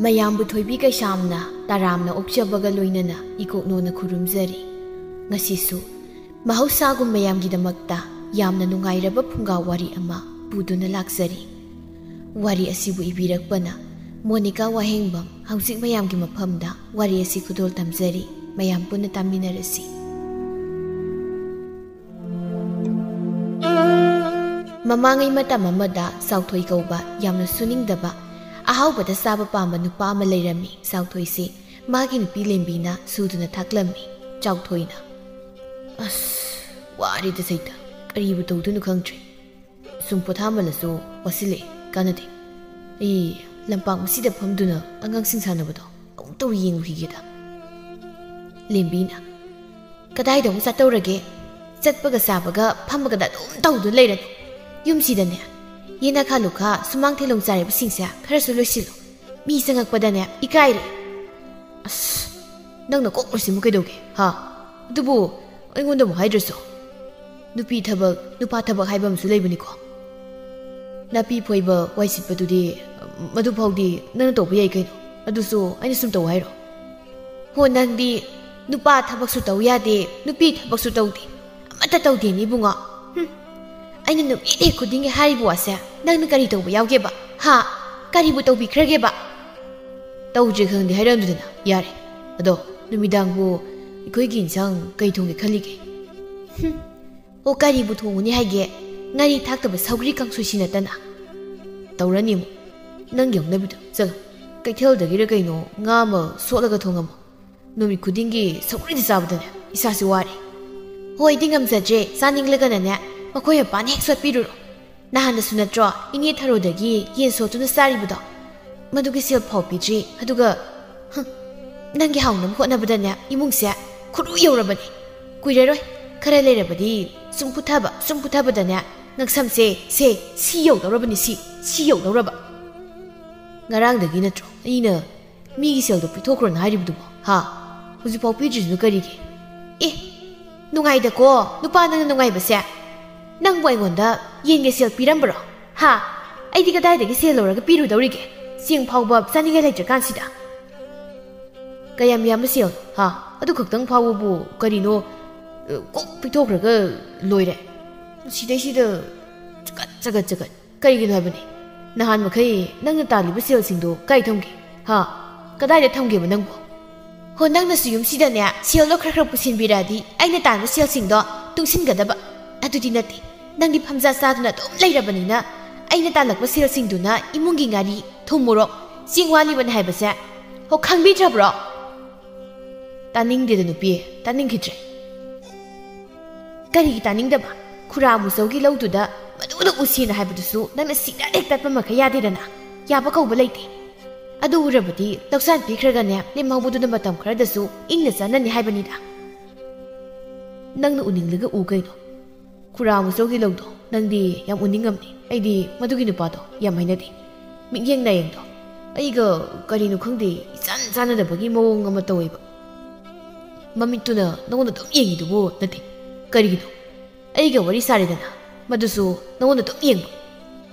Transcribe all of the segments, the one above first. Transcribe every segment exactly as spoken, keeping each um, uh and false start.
ꯃꯌꯥꯝꯕꯨ ꯊꯣꯏꯕꯤ ꯀꯩꯁꯥꯝꯅ ꯇꯔꯥꯝꯅ ꯑꯣꯛꯆꯕꯒ ꯂꯣꯏꯅꯅ ꯏꯀꯣꯛꯅꯣꯅ ꯈꯨꯔꯨꯝꯖꯔꯤ꯫ ꯉꯁꯤꯁꯨ ꯃꯍꯧꯁꯥꯒꯨꯝ ꯃꯌꯥꯝꯒꯤꯗꯃꯛꯇ ꯌꯥꯝꯅ ꯅꯨꯡꯉꯥꯏꯔꯕ ꯐꯨꯡꯒꯥ ꯋꯥꯔꯤ ꯑꯃ ꯄꯨꯗꯨꯅ ꯂꯥꯛꯆꯔꯤ꯫ ꯋꯥꯔꯤ ꯑꯁꯤꯕꯨ ꯏꯕꯤꯔꯛꯄꯅ ꯃꯣꯅꯤꯀꯥ ꯋꯥꯍꯦꯡꯕꯝ꯫ ꯍꯧꯖꯤꯛ ꯃꯌꯥꯝꯒꯤ ꯃꯐꯝꯗ ꯋꯥꯔꯤ ꯑꯁꯤ ꯈꯨꯗꯣꯜ ꯇꯝꯖꯔꯤ꯫ ꯃꯌꯥꯝ ꯄꯨꯟꯅ ꯇꯥꯃꯤꯟꯅꯔꯁꯤ꯫ ꯃꯃꯥꯡꯉꯩ ꯃꯇꯝ ꯑꯃꯗ ꯆꯥꯎꯊꯣꯏ ꯀꯧꯕ ꯌꯥꯝꯅ ꯁꯨꯅꯤꯡꯗꯕ, ꯑꯍꯥꯎꯕꯗ ꯆꯥꯕ ꯄꯥꯝꯕ ꯅꯨꯄꯥ ꯑꯃ ꯂꯩꯔꯝꯃꯤ꯫ ꯆꯥꯎꯊꯣꯏꯁꯤ ꯃꯥꯒꯤ ꯅꯨꯄꯤ ꯂꯦꯝꯕꯤꯅ ꯁꯨꯗꯨꯅ ꯊꯥꯛꯂꯝꯃꯤ꯫ ꯆꯥꯎꯊꯣꯏꯅ, "ꯑꯁ, ꯋꯥꯔꯦꯗ ꯁꯩꯇ, ꯀꯔꯤꯕꯨ ꯇꯧꯗꯣꯏꯅꯣ ꯈꯪꯗ꯭ꯔꯦ꯫ ꯁꯨꯝ ꯄꯣꯊꯥꯃꯜꯂꯁꯨ ꯋꯥꯁꯤꯜꯂꯛꯑꯦ, ꯀꯥꯟꯅꯗꯦ꯫ ꯑꯩ ꯂꯝꯄꯥꯛ ꯃꯁꯤꯗ ꯐꯝꯗꯨꯅ ꯑꯉꯥꯡꯁꯤꯡ ꯁꯥꯟꯅꯕꯗꯣ ꯑꯃꯨꯛꯇꯕꯨ ꯌꯦꯡꯂꯨꯈꯤꯒꯦꯗ꯫" ꯂꯦꯝꯕꯤꯅ, "ꯀꯗꯥꯏꯗ ꯑꯃꯨꯛ ꯆꯠꯇꯧꯔꯒꯦ? ꯆꯠꯄꯒ ꯆꯥꯕꯒ ꯐꯝꯕꯒꯗ ꯑꯗꯨꯝ ꯇꯧꯗꯨꯅ ꯂꯩꯔꯅꯨ꯫ ꯌꯨꯝꯁꯤꯗꯅꯦ, ꯌꯦꯅꯈꯥ ꯂꯨꯈꯥ ꯁꯨꯃꯥꯡ ꯊꯦꯂꯣꯡ ꯆꯥꯔꯤꯕꯁꯤꯡꯁꯦ ꯈꯔꯁꯨ ꯂꯣꯏꯁꯤꯜꯂꯨ꯫ ꯃꯤ ꯆꯪꯉꯛꯄꯗꯅꯦ ꯏꯀꯥꯏꯔꯦ꯫" "ꯑꯁ, ꯅꯪꯅ ꯀꯣꯛ ꯂꯣꯏꯁꯤꯟꯕ ꯀꯩꯗꯧꯒꯦ, ꯍꯥ? ꯑꯗꯨꯕꯨ ꯑꯩꯉꯣꯟꯗ ꯑꯃꯨꯛ ꯍꯥꯏꯗ꯭ꯔꯁꯨ꯫ ꯅꯨꯄꯤ ꯊꯕꯛ, ꯅꯨꯄꯥ ꯊꯕꯛ ꯍꯥꯏꯕ ꯑꯃꯁꯨ ꯂꯩꯕꯅꯤꯀꯣ꯫ ꯅꯥꯄꯤ ꯐꯣꯏꯕ, ꯋꯥꯏ ꯁꯤꯠꯄꯗꯨꯗꯤ, ꯃꯗꯨ ꯐꯥꯎꯗꯤ ꯅꯪꯅ ꯇꯧꯕ ꯌꯥꯏ ꯀꯩꯅꯣ꯫ ꯑꯗꯨꯁꯨ ꯑꯩꯅ ꯁꯨꯝ ꯇꯧ ꯍꯥꯏꯔꯣ? ꯍꯣ, ꯅꯪꯗꯤ ꯅꯨꯄꯥ ꯊꯕꯛꯁꯨ ꯇꯧ ꯌꯥꯗꯦ, ꯅꯨꯄꯤ ꯊꯕꯛꯁꯨ ꯇꯧꯗꯦ, ꯑꯃꯠꯇ ꯇꯧꯗꯦꯅꯦ ꯏꯕꯨꯡꯉꯣ꯫ ꯍꯨꯝ꯫ ꯑꯩꯅ ꯅꯨꯃꯤꯠ ꯍꯦꯛ ꯈꯨꯗꯤꯡꯒꯤ ꯍꯥꯏꯔꯤꯕ ꯋꯥꯁꯦ ꯅꯪꯅ ꯀꯔꯤ ꯇꯧꯕ ꯌꯥꯎꯒꯦꯕ? ꯍꯥ? ꯀꯔꯤꯕꯨ ꯇꯧꯕꯤꯈ꯭ꯔꯒꯦꯕ?" "ꯇꯧꯗ꯭ꯔꯦ ꯈꯪꯗꯦ ꯍꯥꯏꯔꯝꯗꯨꯗꯅ ꯌꯥꯔꯦ꯫ ꯑꯗꯣ ꯅꯨꯃꯤꯗꯥꯡꯕꯨ ꯑꯩꯈꯣꯏꯒꯤ ꯏꯟꯁꯥꯡ ꯀꯩ ꯊꯣꯡꯒꯦ ꯈꯜꯂꯤꯒꯦ?" "ꯍꯨꯝ꯫ ꯑꯣ, ꯀꯔꯤꯕꯨ ꯊꯣꯡꯉꯨꯅꯤ ꯍꯥꯏꯒꯦ? ꯉꯥꯔꯤ ꯊꯥꯛꯇꯕ ꯁꯧꯒ꯭ꯔꯤ ꯀꯥꯡꯁꯣꯏꯁꯤ ꯅꯠꯇꯅ꯫" "ꯇꯧꯔꯅꯤ ꯑꯃꯨꯛ ꯅꯪꯒꯤ ꯍꯧꯅꯕꯤꯗꯣ꯫ ꯆꯠꯂꯣ, ꯀꯩꯊꯦꯜꯗꯒꯤꯔ ꯀꯩꯅꯣ ꯉꯥ ꯑꯃ ꯁꯣꯠꯂꯒ ꯊꯣꯡꯉꯝꯃꯣ꯫ ꯅꯨꯃꯤꯠ ꯈꯨꯗꯤꯡꯒꯤ ꯁꯧꯒ꯭ꯔꯤꯗ ꯆꯥꯕꯗꯅꯦ ꯏꯁꯥꯁꯦ ꯋꯥꯔꯦ꯫" "ꯍꯣꯏꯗꯤ ꯉꯝꯖꯗ꯭ꯔꯦ, ꯆꯥꯅꯤꯡꯂꯒꯅꯅꯦ ꯃꯈꯣꯏ ꯃꯄꯥꯟ ꯍꯦꯛ ꯁꯣꯠꯄꯤꯔꯨꯔꯣ꯫ ꯅꯍꯥꯟꯗꯁꯨ ꯅꯠꯇ꯭ꯔꯣ ꯏꯅꯦ ꯊꯔꯣꯗꯒꯤ ꯌꯦꯟ ꯁꯣꯠꯇꯨꯅ ꯆꯥꯔꯤꯕꯗꯣ? ꯃꯗꯨꯒꯤ ꯁꯦꯜ ꯐꯥꯎ ꯄꯤꯗ꯭ꯔꯤ꯫ ꯑꯗꯨꯒ, ꯍꯝ, ꯅꯪꯒꯤ ꯍꯥꯎꯅꯕ ꯍꯣꯠꯅꯕꯗꯅꯦ ꯏꯃꯨꯡꯁꯦ ꯈꯨꯔꯨ ꯌꯧꯔꯕꯅꯤ꯫ ꯀꯨꯏꯔꯔꯣꯏ, ꯈꯔ ꯂꯩꯔꯕꯗꯤ ꯁꯨꯝ ꯄꯨꯊꯕ, ꯁꯨꯝ ꯄꯨꯊꯕꯗꯅꯦ ꯉꯛꯁꯝꯁꯦ, ꯁꯦ, ꯁꯤ ꯌꯧꯗꯧꯔꯕꯅꯤ, ꯁꯤ, ꯁꯤ ꯌꯧꯗꯧꯔꯕ꯫" "ꯉꯔꯥꯡꯗꯒꯤ ꯅꯠꯇ꯭ꯔꯣ ꯑꯩꯅ ꯃꯤꯒꯤ ꯁꯦꯜꯗꯣ ꯄꯤꯊꯣꯛꯈ꯭ꯔꯣꯅ ꯍꯥꯏꯔꯤꯕꯗꯨꯕꯣ, ꯍꯥ? ꯍꯧꯖꯤꯛꯐꯥꯎ ꯄꯤꯗ꯭ꯔꯤꯁꯤꯅ ꯀꯔꯤꯒꯤ?" "ꯑꯦ, ꯅꯨꯡꯉꯥꯏꯗꯀꯣ ꯅꯨꯄꯥ ꯅꯪꯅ ꯅꯨꯡꯉꯥꯏꯕꯁꯦ꯫ ꯅꯪꯕꯨ ꯑꯩꯉꯣꯟꯗ ꯌꯦꯟꯒꯤ ꯁꯦꯜ ꯄꯤꯔꯝꯕ꯭ꯔꯣ? ꯍꯥ? ꯑꯩꯗꯤ ꯀꯗꯥꯏꯗꯒꯤ ꯁꯦꯜ ꯂꯧꯔꯒ ꯄꯤꯔꯨꯗꯧꯔꯤꯒꯦ? ꯆꯦꯡ ꯐꯥꯎꯕ ꯆꯥꯅꯤꯡꯉꯥꯏ ꯂꯩꯇ꯭ꯔꯀꯥꯟꯁꯤꯗ꯫ ꯀꯌꯥꯝ ꯌꯥꯝꯕ ꯁꯦꯜ, ꯍꯥ? ꯑꯗꯨ ꯈꯛꯇꯪ ꯐꯥꯎꯕꯕꯨ ꯀꯔꯤꯅꯣ, ꯑ, ꯀꯣꯛ ꯄꯤꯊꯣꯛꯈ꯭ꯔꯒ ꯂꯣꯏꯔꯦ꯫ ꯁꯤꯗꯩꯁꯤꯗ ꯆꯒꯠ, ꯆꯒꯠ, ꯆꯒꯠ꯫ ꯀꯔꯤꯒꯤꯅꯣ ꯍꯥꯏꯕꯅꯤ? ꯅꯍꯥꯟ ꯃꯈꯩ ꯅꯪꯅ ꯇꯥꯜꯂꯤꯕ ꯁꯦꯜꯁꯤꯡꯗꯣ ꯀꯥꯏ ꯊꯝꯒꯦ? ꯍꯥ? ꯀꯗꯥꯏꯗ ꯊꯝꯒꯦꯕ ꯅꯪꯕꯨ? ꯍꯣ, ꯅꯪꯅꯁꯨ ꯌꯨꯝꯁꯤꯗꯅꯦ, ꯁꯦꯜꯗꯣ ꯈꯔ ꯈꯔ ꯄꯨꯁꯤꯟꯕꯤꯔꯛꯑꯗꯤ ꯑꯩꯅ ꯇꯥꯟꯕ ꯁꯦꯜꯁꯤꯡꯗꯣ ꯇꯨꯡꯁꯤꯟꯒꯗꯕ꯫ ꯑꯗꯨꯗꯤ ꯅꯠꯇꯦ꯫ ꯅꯪꯗꯤ ꯐꯝꯖꯥ ꯆꯥꯗꯨꯅ ꯑꯗꯨꯝ ꯂꯩꯔꯕꯅꯤꯅ ꯑꯩꯅ ꯇꯥꯜꯂꯛꯄ ꯁꯦꯜꯁꯤꯡꯗꯨꯅ ꯏꯃꯨꯡꯒꯤ ꯉꯥꯔꯤ, ꯊꯨꯝ, ꯃꯣꯔꯣꯛ, ꯆꯦꯡ ꯋꯥꯠꯂꯤꯕꯅꯤ ꯍꯥꯏꯕꯁꯦ, ꯍꯣ, ꯈꯪꯕꯤꯗ꯭ꯔꯕ꯭ꯔꯣ? ꯇꯥꯅꯤꯡꯗꯦꯗ ꯅꯨꯄꯤ, ꯇꯥꯅꯤꯡꯈꯤꯗ꯭ꯔꯦ꯫ ꯀꯔꯤꯒꯤ ꯇꯥꯅꯤꯡꯗꯕ? ꯈꯨꯔꯥ ꯑꯃꯨꯆꯧꯒꯤ ꯂꯧꯗꯨꯗ ꯃꯗꯨꯗ ꯎꯁꯦꯅ ꯍꯥꯏꯕꯗꯨꯁꯨ ꯅꯪꯅ ꯁꯤꯗ ꯍꯦꯛ ꯇꯠꯄ ꯃꯈꯩ ꯌꯥꯗꯦꯗꯅ꯫ ꯌꯥꯕ ꯀꯧꯕ ꯂꯩꯇꯦ꯫ ꯑꯗꯨ ꯎꯔꯕꯗꯤ ꯂꯧꯁꯥꯟ ꯄꯤꯈ꯭ꯔꯒꯅꯦ, ꯂꯦꯝꯍꯧꯕꯗꯨꯅ ꯃꯇꯝ ꯈꯔꯗꯁꯨ ꯏꯪꯅ ꯆꯥꯟꯅꯅꯤ ꯍꯥꯏꯕꯅꯤꯗ꯫ ꯅꯪꯅ ꯎꯅꯤꯡꯂꯒ ꯎ ꯀꯩꯅꯣ꯫ ꯈꯨꯔꯥ ꯑꯃꯨꯆꯧꯒꯤ ꯂꯧꯗꯣ ꯅꯪꯗꯤ ꯌꯥꯝ ꯎꯅꯤꯡꯉꯝꯅꯤ꯫ ꯑꯩꯗꯤ ꯃꯗꯨꯒꯤ ꯅꯨꯄꯥꯗꯣ ꯌꯥꯝ ꯍꯩꯅꯗꯦ꯫ ꯃꯤꯠꯌꯦꯡ ꯅꯥꯌꯦꯡꯗꯣ ꯑꯩꯒ ꯀꯔꯤꯅꯣ ꯈꯪꯗꯦ, ꯏꯆꯥꯟ ꯆꯥꯟꯅꯗꯕꯒꯤ ꯃꯑꯣꯡ ꯑꯃ ꯇꯧꯋꯦꯕ꯫ ꯃꯃꯤꯠꯇꯨꯅ ꯅꯉꯣꯟꯗ ꯑꯗꯨꯝ ꯌꯦꯡꯉꯤꯗꯨꯕꯨ ꯅꯠꯇꯦ꯫ ꯀꯔꯤꯒꯤꯅꯣ? ꯑꯩꯒ ꯋꯥꯔꯤ ꯁꯥꯔꯦꯗꯅ, ꯃꯗꯨꯁꯨ ꯅꯉꯣꯟꯗ ꯑꯗꯨꯝ ꯌꯦꯡꯕ꯫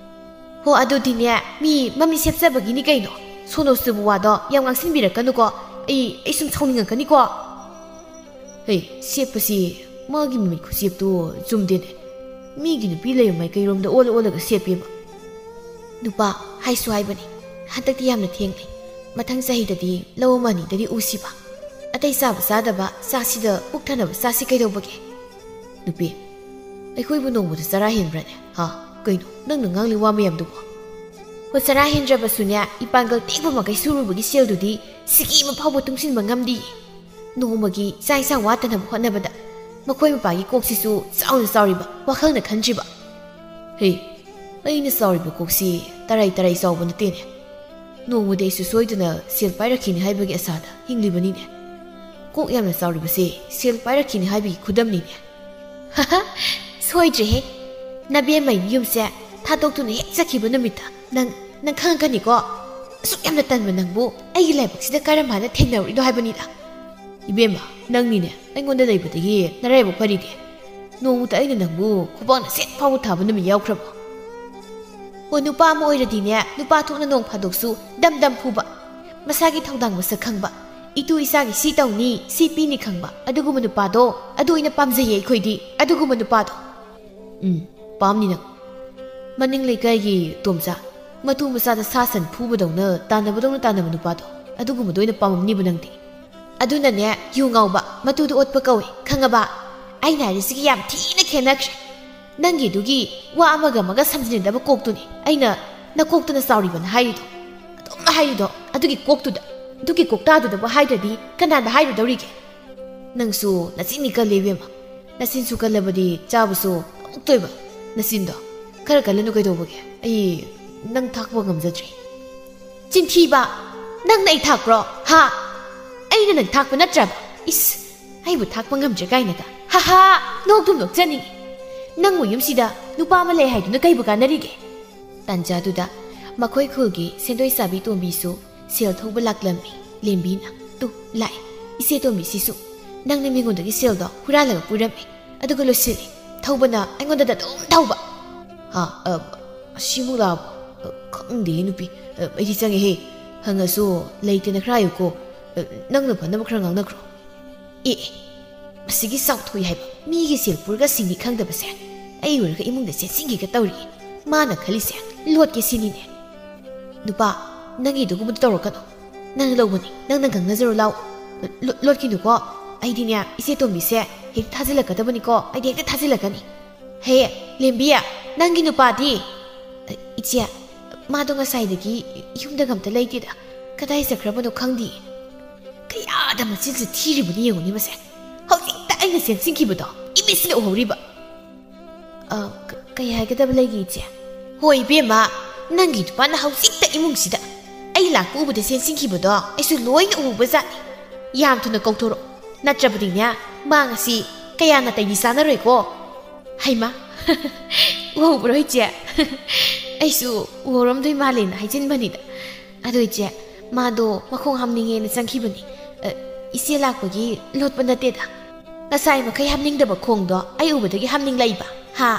ꯍꯣ, ꯑꯗꯨꯗꯤꯅꯦ, ꯃꯤ ꯃꯃꯤꯠ ꯁꯦꯞꯆꯕꯒꯤꯅꯤ ꯀꯩꯅꯣ꯫ ꯁꯣꯅꯣ ꯆꯨꯕ ꯋꯥꯗꯣ ꯌꯥꯝ ꯉꯥꯡꯁꯤꯟꯕꯤꯔꯛꯀꯅꯨꯀꯣ꯫ ꯑꯩ, ꯑꯩ ꯁꯨꯝ ꯁꯥꯎꯅꯤꯡꯉꯛꯀꯅꯤꯀꯣ꯫ ꯍꯦ, ꯁꯦꯞꯄꯁꯤ ꯃꯥꯒꯤ ꯃꯃꯤꯠ ꯈꯨꯁꯦꯞꯇꯨ ꯆꯨꯝꯗꯦꯅꯦ꯫ ꯃꯤꯒꯤ ꯅꯨꯄꯤ ꯂꯩꯕ ꯃꯥꯏꯀꯩꯔꯣꯝꯗ ꯑꯣꯜꯂ ꯑꯣꯜꯂꯒ ꯁꯦꯞꯄꯦꯕ꯫ ꯅꯨꯄꯥ ꯍꯥꯏꯁꯨ ꯍꯥꯏꯕꯅꯤ, ꯍꯟꯗꯛꯇꯤ ꯌꯥꯝꯅ ꯊꯦꯡꯂꯦ꯫ ꯃꯊꯪ ꯆꯍꯤꯗꯗꯤ ꯂꯧ ꯑꯃ ꯑꯅꯤꯗꯗꯤ ꯎꯁꯤꯕ꯫ ꯑꯇꯩ ꯆꯥꯕ ꯆꯥꯗꯕ ꯆꯥꯁꯤꯗ ꯄꯨꯛ ꯊꯟꯅꯕ ꯆꯥꯁꯤ ꯀꯩꯗꯧꯕꯒꯦ? ꯅꯨꯄꯤ, ꯑꯩꯈꯣꯏꯕꯨ ꯅꯣꯡꯃꯗ ꯆꯔꯥ ꯍꯦꯟꯕ꯭ꯔꯅꯦ? ꯍꯥ? ꯀꯩꯅꯣ ꯅꯪꯅ ꯉꯥꯡꯂꯤ ꯋꯥ ꯃꯌꯥꯝꯗꯨꯕꯣ? ꯍꯣ, ꯆꯔꯥ ꯍꯦꯟꯗ꯭ꯔꯕꯁꯨꯅꯦ, ꯏꯄꯥꯡꯒꯜ ꯇꯦꯛꯄ ꯃꯈꯩ ꯁꯨꯔꯨꯕꯒꯤ ꯁꯦꯜꯗꯨꯗꯤ ꯁꯤꯀꯤ ꯑꯃ ꯐꯥꯎꯕ ꯇꯨꯡꯁꯤꯟꯕ ꯉꯝꯗꯤꯌꯦ꯫ ꯅꯣꯡꯃꯒꯤ ꯆꯥꯛ ꯏꯟꯁꯥꯡ ꯋꯥꯠꯇꯅꯕ ꯍꯣꯠꯅꯕꯗ ꯃꯈꯣꯏ ꯃꯄꯥꯒꯤ ꯀꯣꯛꯁꯤꯁꯨ ꯆꯥꯎꯅ ꯆꯥꯎꯔꯤꯕ, ꯋꯥꯈꯜꯅ ꯈꯟꯗ꯭ꯔꯤꯕ꯫ ꯍꯦ, ꯑꯩꯅ ꯆꯥꯎꯔꯤꯕ ꯀꯣꯛꯁꯤ ꯇꯔꯥꯏ ꯇꯔꯥꯏ ꯆꯥꯎꯕ ꯅꯠꯇꯦꯅꯦ꯫ ꯅꯣꯡꯃꯗꯤ ꯑꯩꯁꯨ ꯁꯣꯏꯗꯅ ꯁꯦꯜ ꯄꯥꯏꯔꯛꯈꯤꯅꯤ ꯍꯥꯏꯕꯒꯤ ꯑꯁꯥꯗ ꯍꯤꯡꯂꯤꯕꯅꯤꯅꯦ꯫ ꯀꯣꯛ ꯌꯥꯝꯅ ꯆꯥꯎꯔꯤꯕꯁꯦ ꯁꯦꯜ ꯄꯥꯏꯔꯛꯈꯤꯅꯤ ꯍꯥꯏꯕꯒꯤ ꯈꯨꯗꯝꯅꯤꯅꯦ꯫ ꯁꯣꯏꯗ꯭ꯔꯦꯍꯦ꯫ ꯅꯕꯦꯝꯃꯩ ꯌꯨꯝꯁꯦ ꯊꯥꯗꯣꯛꯇꯨꯅ ꯍꯦꯛ ꯆꯠꯈꯤꯕ ꯅꯨꯃꯤꯠꯇ ꯅꯪ, ꯅꯪ ꯈꯪꯉꯛꯀꯅꯤꯀꯣ꯫ ꯑꯁꯨꯛ ꯌꯥꯝꯅ ꯇꯟꯕ ꯅꯪꯕꯨ ꯑꯩꯒꯤ ꯂꯥꯏꯕꯛꯁꯤꯗ ꯀꯔꯝ ꯍꯥꯏꯅ ꯊꯦꯡꯅꯔꯨꯏꯅꯣ ꯍꯥꯏꯕꯅꯤꯗ꯫ ꯏꯕꯦꯝꯃ, ꯅꯪꯅꯤꯅꯦ ꯑꯩꯉꯣꯟꯗ ꯂꯩꯕꯗꯒꯤ ꯅꯔꯥꯏꯕꯛ ꯐꯔꯤꯗꯤ꯫ ꯅꯣꯡꯃꯇ ꯑꯩꯅ ꯅꯪꯕꯨ ꯈꯨꯕꯥꯛꯅ ꯁꯦꯠ ꯐꯥꯎꯕ ꯊꯥꯕ ꯅꯨꯃꯤꯠ ꯌꯥꯎꯈ꯭ꯔꯕ? ꯑꯣ, ꯅꯨꯄꯥ ꯑꯃ ꯑꯣꯏꯔꯗꯤꯅꯦ, ꯅꯨꯄꯥ ꯊꯣꯛꯅ ꯅꯣꯡ ꯐꯥꯗꯣꯛꯁꯨ ꯗꯝ ꯗꯝ ꯐꯨꯕ, ꯃꯁꯥꯒꯤ ꯊꯧꯗꯥꯡ ꯃꯁꯛ ꯈꯪꯕ, ꯏꯇꯨ ꯏꯆꯥꯒꯤ ꯁꯤ ꯇꯧꯅꯤ, ꯁꯤ ꯄꯤꯅꯤ ꯈꯪꯕ, ꯑꯗꯨꯒꯨꯝꯕ ꯅꯨꯄꯥꯗꯣ, ꯑꯗꯨ ꯑꯣꯏꯅ ꯄꯥꯝꯖꯩꯌꯦ ꯑꯩꯈꯣꯏꯗꯤ, ꯑꯗꯨꯒꯨꯝꯕ ꯅꯨꯄꯥꯗꯣ꯫ ꯎꯝ, ꯄꯥꯝꯅꯤ ꯅꯪ꯫ ꯃꯅꯤꯡ ꯂꯩꯀꯥꯏꯒꯤ ꯇꯣꯝꯆꯥ, ꯃꯇꯨ ꯃꯆꯥꯗ ꯁꯥ ꯁꯟ ꯐꯨꯕꯗꯧꯅ, ꯇꯥꯟꯅꯕꯗꯧꯅ ꯇꯥꯟꯅꯕ ꯅꯨꯄꯥꯗꯣ, ꯑꯗꯨꯒꯨꯝꯕꯗꯣ ꯑꯣꯏꯅ ꯄꯥꯝꯃꯝꯅꯤꯕ ꯅꯪꯗꯤ꯫ ꯑꯗꯨꯅꯅꯦ, ꯌꯨ ꯉꯥꯎꯕ, ꯃꯇꯨꯗ ꯑꯣꯠꯄ ꯀꯧꯏ, ꯈꯪꯉꯕ? ꯑꯩꯅ ꯍꯥꯏꯔꯤꯁꯤꯒꯤ ꯌꯥꯝ ꯊꯤꯅ ꯈꯦꯠꯅꯈ꯭ꯔꯦ꯫ ꯅꯪꯒꯤꯗꯨꯒꯤ ꯋꯥ ꯑꯃꯒ ꯑꯃꯒ ꯁꯝꯖꯤꯟꯅꯗꯕ ꯀꯣꯛꯇꯨꯅꯤ ꯑꯩꯅ ꯅꯀꯣꯛꯇꯨꯅ ꯆꯥꯎꯔꯤꯕꯅ ꯍꯥꯏꯔꯤꯗꯣ꯫ ꯑꯗꯨꯝ ꯍꯥꯏꯔꯤꯗꯣ, ꯑꯗꯨꯒꯤ ꯀꯣꯛꯇꯨꯗ, ꯑꯗꯨꯒꯤ ꯀꯣꯛꯇꯥꯗꯨꯗꯕꯨ ꯍꯥꯏꯗ꯭ꯔꯗꯤ ꯀꯅꯥꯗ ꯍꯥꯏꯔꯨꯗꯧꯔꯤꯒꯦ? ꯅꯪꯁꯨ ꯅꯆꯤꯟꯗꯤ ꯀꯜꯂꯦ ꯏꯕꯦꯝꯃ꯫ ꯅꯆꯤꯟꯁꯨ ꯀꯜꯂꯕꯗꯤ ꯆꯥꯕꯁꯨ ꯑꯃꯨꯛꯇꯣꯏꯕ꯫ ꯅꯆꯤꯟꯗꯣ ꯈꯔ ꯀꯜꯂꯅꯨ ꯀꯩꯗꯧꯕꯒꯦ? ꯑꯩ ꯅꯪ ꯊꯥꯛꯄ ꯉꯝꯖꯗ꯭ꯔꯦ꯫ ꯆꯤꯟꯊꯤꯕ! ꯅꯪꯅ ꯑꯩ ꯊꯥꯛꯄ꯭ꯔꯣ? ꯍꯥ? ꯑꯩꯅ ꯅꯪ ꯊꯥꯛꯄ ꯅꯠꯇ꯭ꯔꯕ? ꯏꯁ! ꯑꯩꯕꯨ ꯊꯥꯛꯄ ꯉꯝꯗ꯭ꯔꯦ ꯀꯥꯏꯅꯒ꯫ ꯍꯥ ꯍꯥ! ꯅꯣꯛꯇꯨꯝ ꯅꯣꯛꯆꯅꯤꯡꯉꯤ꯫ ꯅꯪꯕꯨ ꯌꯨꯝꯁꯤꯗ ꯅꯨꯄꯥ ꯑꯃ ꯂꯩ ꯍꯥꯏꯗꯨꯅ ꯀꯩꯕꯨ ꯀꯥꯟꯅꯔꯤꯒꯦ? ꯇꯥꯟꯖꯥꯗꯨꯗ ꯃꯈꯣꯏ ꯈꯨꯜꯒꯤ ꯁꯦꯟꯗꯣꯏ ꯆꯥꯕꯤ ꯇꯣꯝꯕꯤꯁꯨ ꯁꯦꯜ ꯊꯧꯕ ꯂꯥꯛꯂꯝꯃꯤ꯫ ꯂꯦꯝꯕꯤꯅ, "ꯇꯨ, ꯂꯥꯛꯑꯦ꯫ ꯏꯆꯦ ꯇꯣꯝꯕꯤꯁꯤꯁꯨ ꯅꯪꯅ ꯃꯤꯉꯣꯟꯗꯒꯤ ꯁꯦꯜꯗꯣ ꯍꯨꯔꯥꯜꯂꯒ ꯄꯨꯔꯝꯃꯦ꯫ ꯑꯗꯨꯒ ꯂꯣꯏꯁꯤꯜꯂꯦ꯫ ꯊꯧꯕꯅ ꯑꯩꯉꯣꯟꯗꯗ ꯑꯗꯨꯝ ꯊꯧꯕ꯫" "ꯍꯥ? ꯑ, ꯑꯁꯤꯃꯨꯛ ꯂꯥꯛꯑꯕꯣ? ꯑ, ꯈꯪꯗꯦ ꯅꯨꯄꯤ꯫ ꯑ, ꯑꯩꯗꯤ ꯆꯪꯉꯦꯍꯦ꯫ ꯍꯪꯉꯁꯨ ꯂꯩꯇꯦꯅ ꯈꯔ ꯍꯥꯏꯌꯨꯀꯣ꯫ ꯑ, ꯅꯪꯅ ꯐꯅꯕ ꯈꯔ ꯉꯥꯡꯅꯈ꯭ꯔꯣ꯫" ꯑꯦ, ꯑꯦ, ꯃꯁꯤꯒꯤ ꯆꯥꯎꯊꯣꯏ ꯍꯥꯏꯕ ꯃꯤꯒꯤ ꯁꯦꯜ ꯄꯨꯔꯒ ꯁꯤꯡꯅꯤ ꯈꯪꯗꯕꯁꯦ꯫ ꯑꯩ ꯑꯣꯏꯔꯒ ꯏꯃꯨꯡꯗ ꯆꯦꯟꯁꯤꯟꯒꯦꯒ ꯇꯧꯔꯤ꯫ ꯃꯥꯅ ꯈꯜꯂꯤꯁꯦ ꯂꯣꯠꯀꯦ ꯁꯤꯅꯤꯅꯦ꯫ "ꯅꯨꯄꯥ, ꯅꯪꯒꯤ ꯑꯗꯨꯒꯨꯝꯕꯗꯣ ꯇꯧꯔꯛꯀꯅꯨ꯫ ꯅꯪꯅ ꯂꯧꯕꯅꯤ, ꯅꯪꯅ ꯉꯥꯡꯅꯖꯔꯣ ꯂꯥꯎ꯫ ꯂꯣ-, ꯂꯣꯠꯈꯤꯅꯨꯀꯣ꯫ ꯑꯩꯗꯤꯅꯦ, ꯏꯆꯦ ꯇꯣꯝꯕꯤꯁꯦ ꯍꯦꯛꯇ ꯊꯥꯖꯤꯜꯂꯛꯀꯗꯕꯅꯤꯀꯣ, ꯑꯩꯗꯤ ꯍꯦꯛꯇ ꯊꯥꯖꯤꯜꯂꯛꯀꯅꯤ꯫ ꯍꯦ, ꯂꯦꯝꯕꯤ, ꯅꯪꯒꯤ ꯅꯨꯄꯥꯗꯤ?" "ꯏꯆꯦ, ꯃꯥꯗꯣ ꯉꯁꯥꯏꯗꯒꯤ ꯌꯨꯝꯗꯒ ꯑꯝꯇ ꯂꯩꯇꯦꯗ꯫ ꯀꯗꯥꯏ ꯆꯠꯈ꯭ꯔꯕꯅꯣ ꯈꯪꯗꯤꯌꯦ꯫ ꯀꯌꯥꯗ ꯃꯆꯤꯟꯁꯦ ꯊꯤꯔꯤꯕꯅꯤ ꯌꯦꯡꯉꯨꯅꯦ ꯃꯁꯦ꯫ ꯍꯧꯖꯤꯛꯇ ꯑꯩꯅ ꯆꯦꯟꯁꯤꯟꯈꯤꯕꯗꯣ ꯏꯃꯤꯠꯁꯤꯅ ꯎꯍꯧꯔꯤꯕ꯫" "ꯑ, ꯀ-, ꯀꯩ ꯍꯥꯏꯒꯗꯕ ꯂꯩꯒꯦ, ꯏꯆꯦ?" "ꯍꯣꯏ, ꯏꯕꯦꯝꯃ, ꯅꯪꯒꯤ ꯅꯨꯄꯥꯅ ꯍꯧꯖꯤꯛꯇ ꯏꯃꯨꯡꯁꯤꯗ ꯑꯩ ꯂꯥꯛꯄ ꯎꯕꯗ ꯆꯦꯟꯁꯤꯟꯈꯤꯕꯗꯣ ꯑꯩꯁꯨ ꯂꯣꯏꯅ ꯎꯍꯧꯕꯖꯥꯠꯅꯤ꯫ ꯌꯥꯝ ꯊꯨꯅ ꯀꯧꯊꯣꯔꯛꯑꯣ, ꯅꯠꯇ꯭ꯔꯕꯗꯤꯅꯦ, ꯃꯥ ꯉꯁꯤ ꯀꯌꯥ ꯅꯥꯇꯩꯗꯤ ꯆꯥꯅꯔꯣꯏꯀꯣ꯫" "ꯍꯩꯃꯥ, ꯎꯍꯧꯕ꯭ꯔꯣ, ꯏꯆꯦ?" "ꯑꯩꯁꯨ ꯎꯍꯧꯔꯝꯗꯣꯏ ꯃꯥꯜꯂꯦꯅ ꯍꯥꯏꯖꯤꯟꯕꯅꯤꯗ꯫ ꯑꯗꯣ, ꯏꯆꯦ, ꯃꯥꯗꯣ ꯃꯈꯣꯡ ꯍꯥꯝꯅꯤꯡꯉꯦꯅ ꯆꯪꯈꯤꯕꯅꯤ꯫ ꯑ, ꯏꯆꯦ ꯂꯥꯛꯄꯒꯤ ꯂꯣꯠꯄ ꯅꯠꯇꯦꯗ꯫ ꯉꯁꯥꯏ ꯃꯈꯩ ꯍꯥꯝꯅꯤꯡꯗꯕ ꯈꯣꯡꯗꯣ ꯑꯩ ꯎꯕꯗꯒꯤ ꯍꯥꯝꯅꯤꯡꯂꯛꯏꯕ꯫ ꯍꯥ?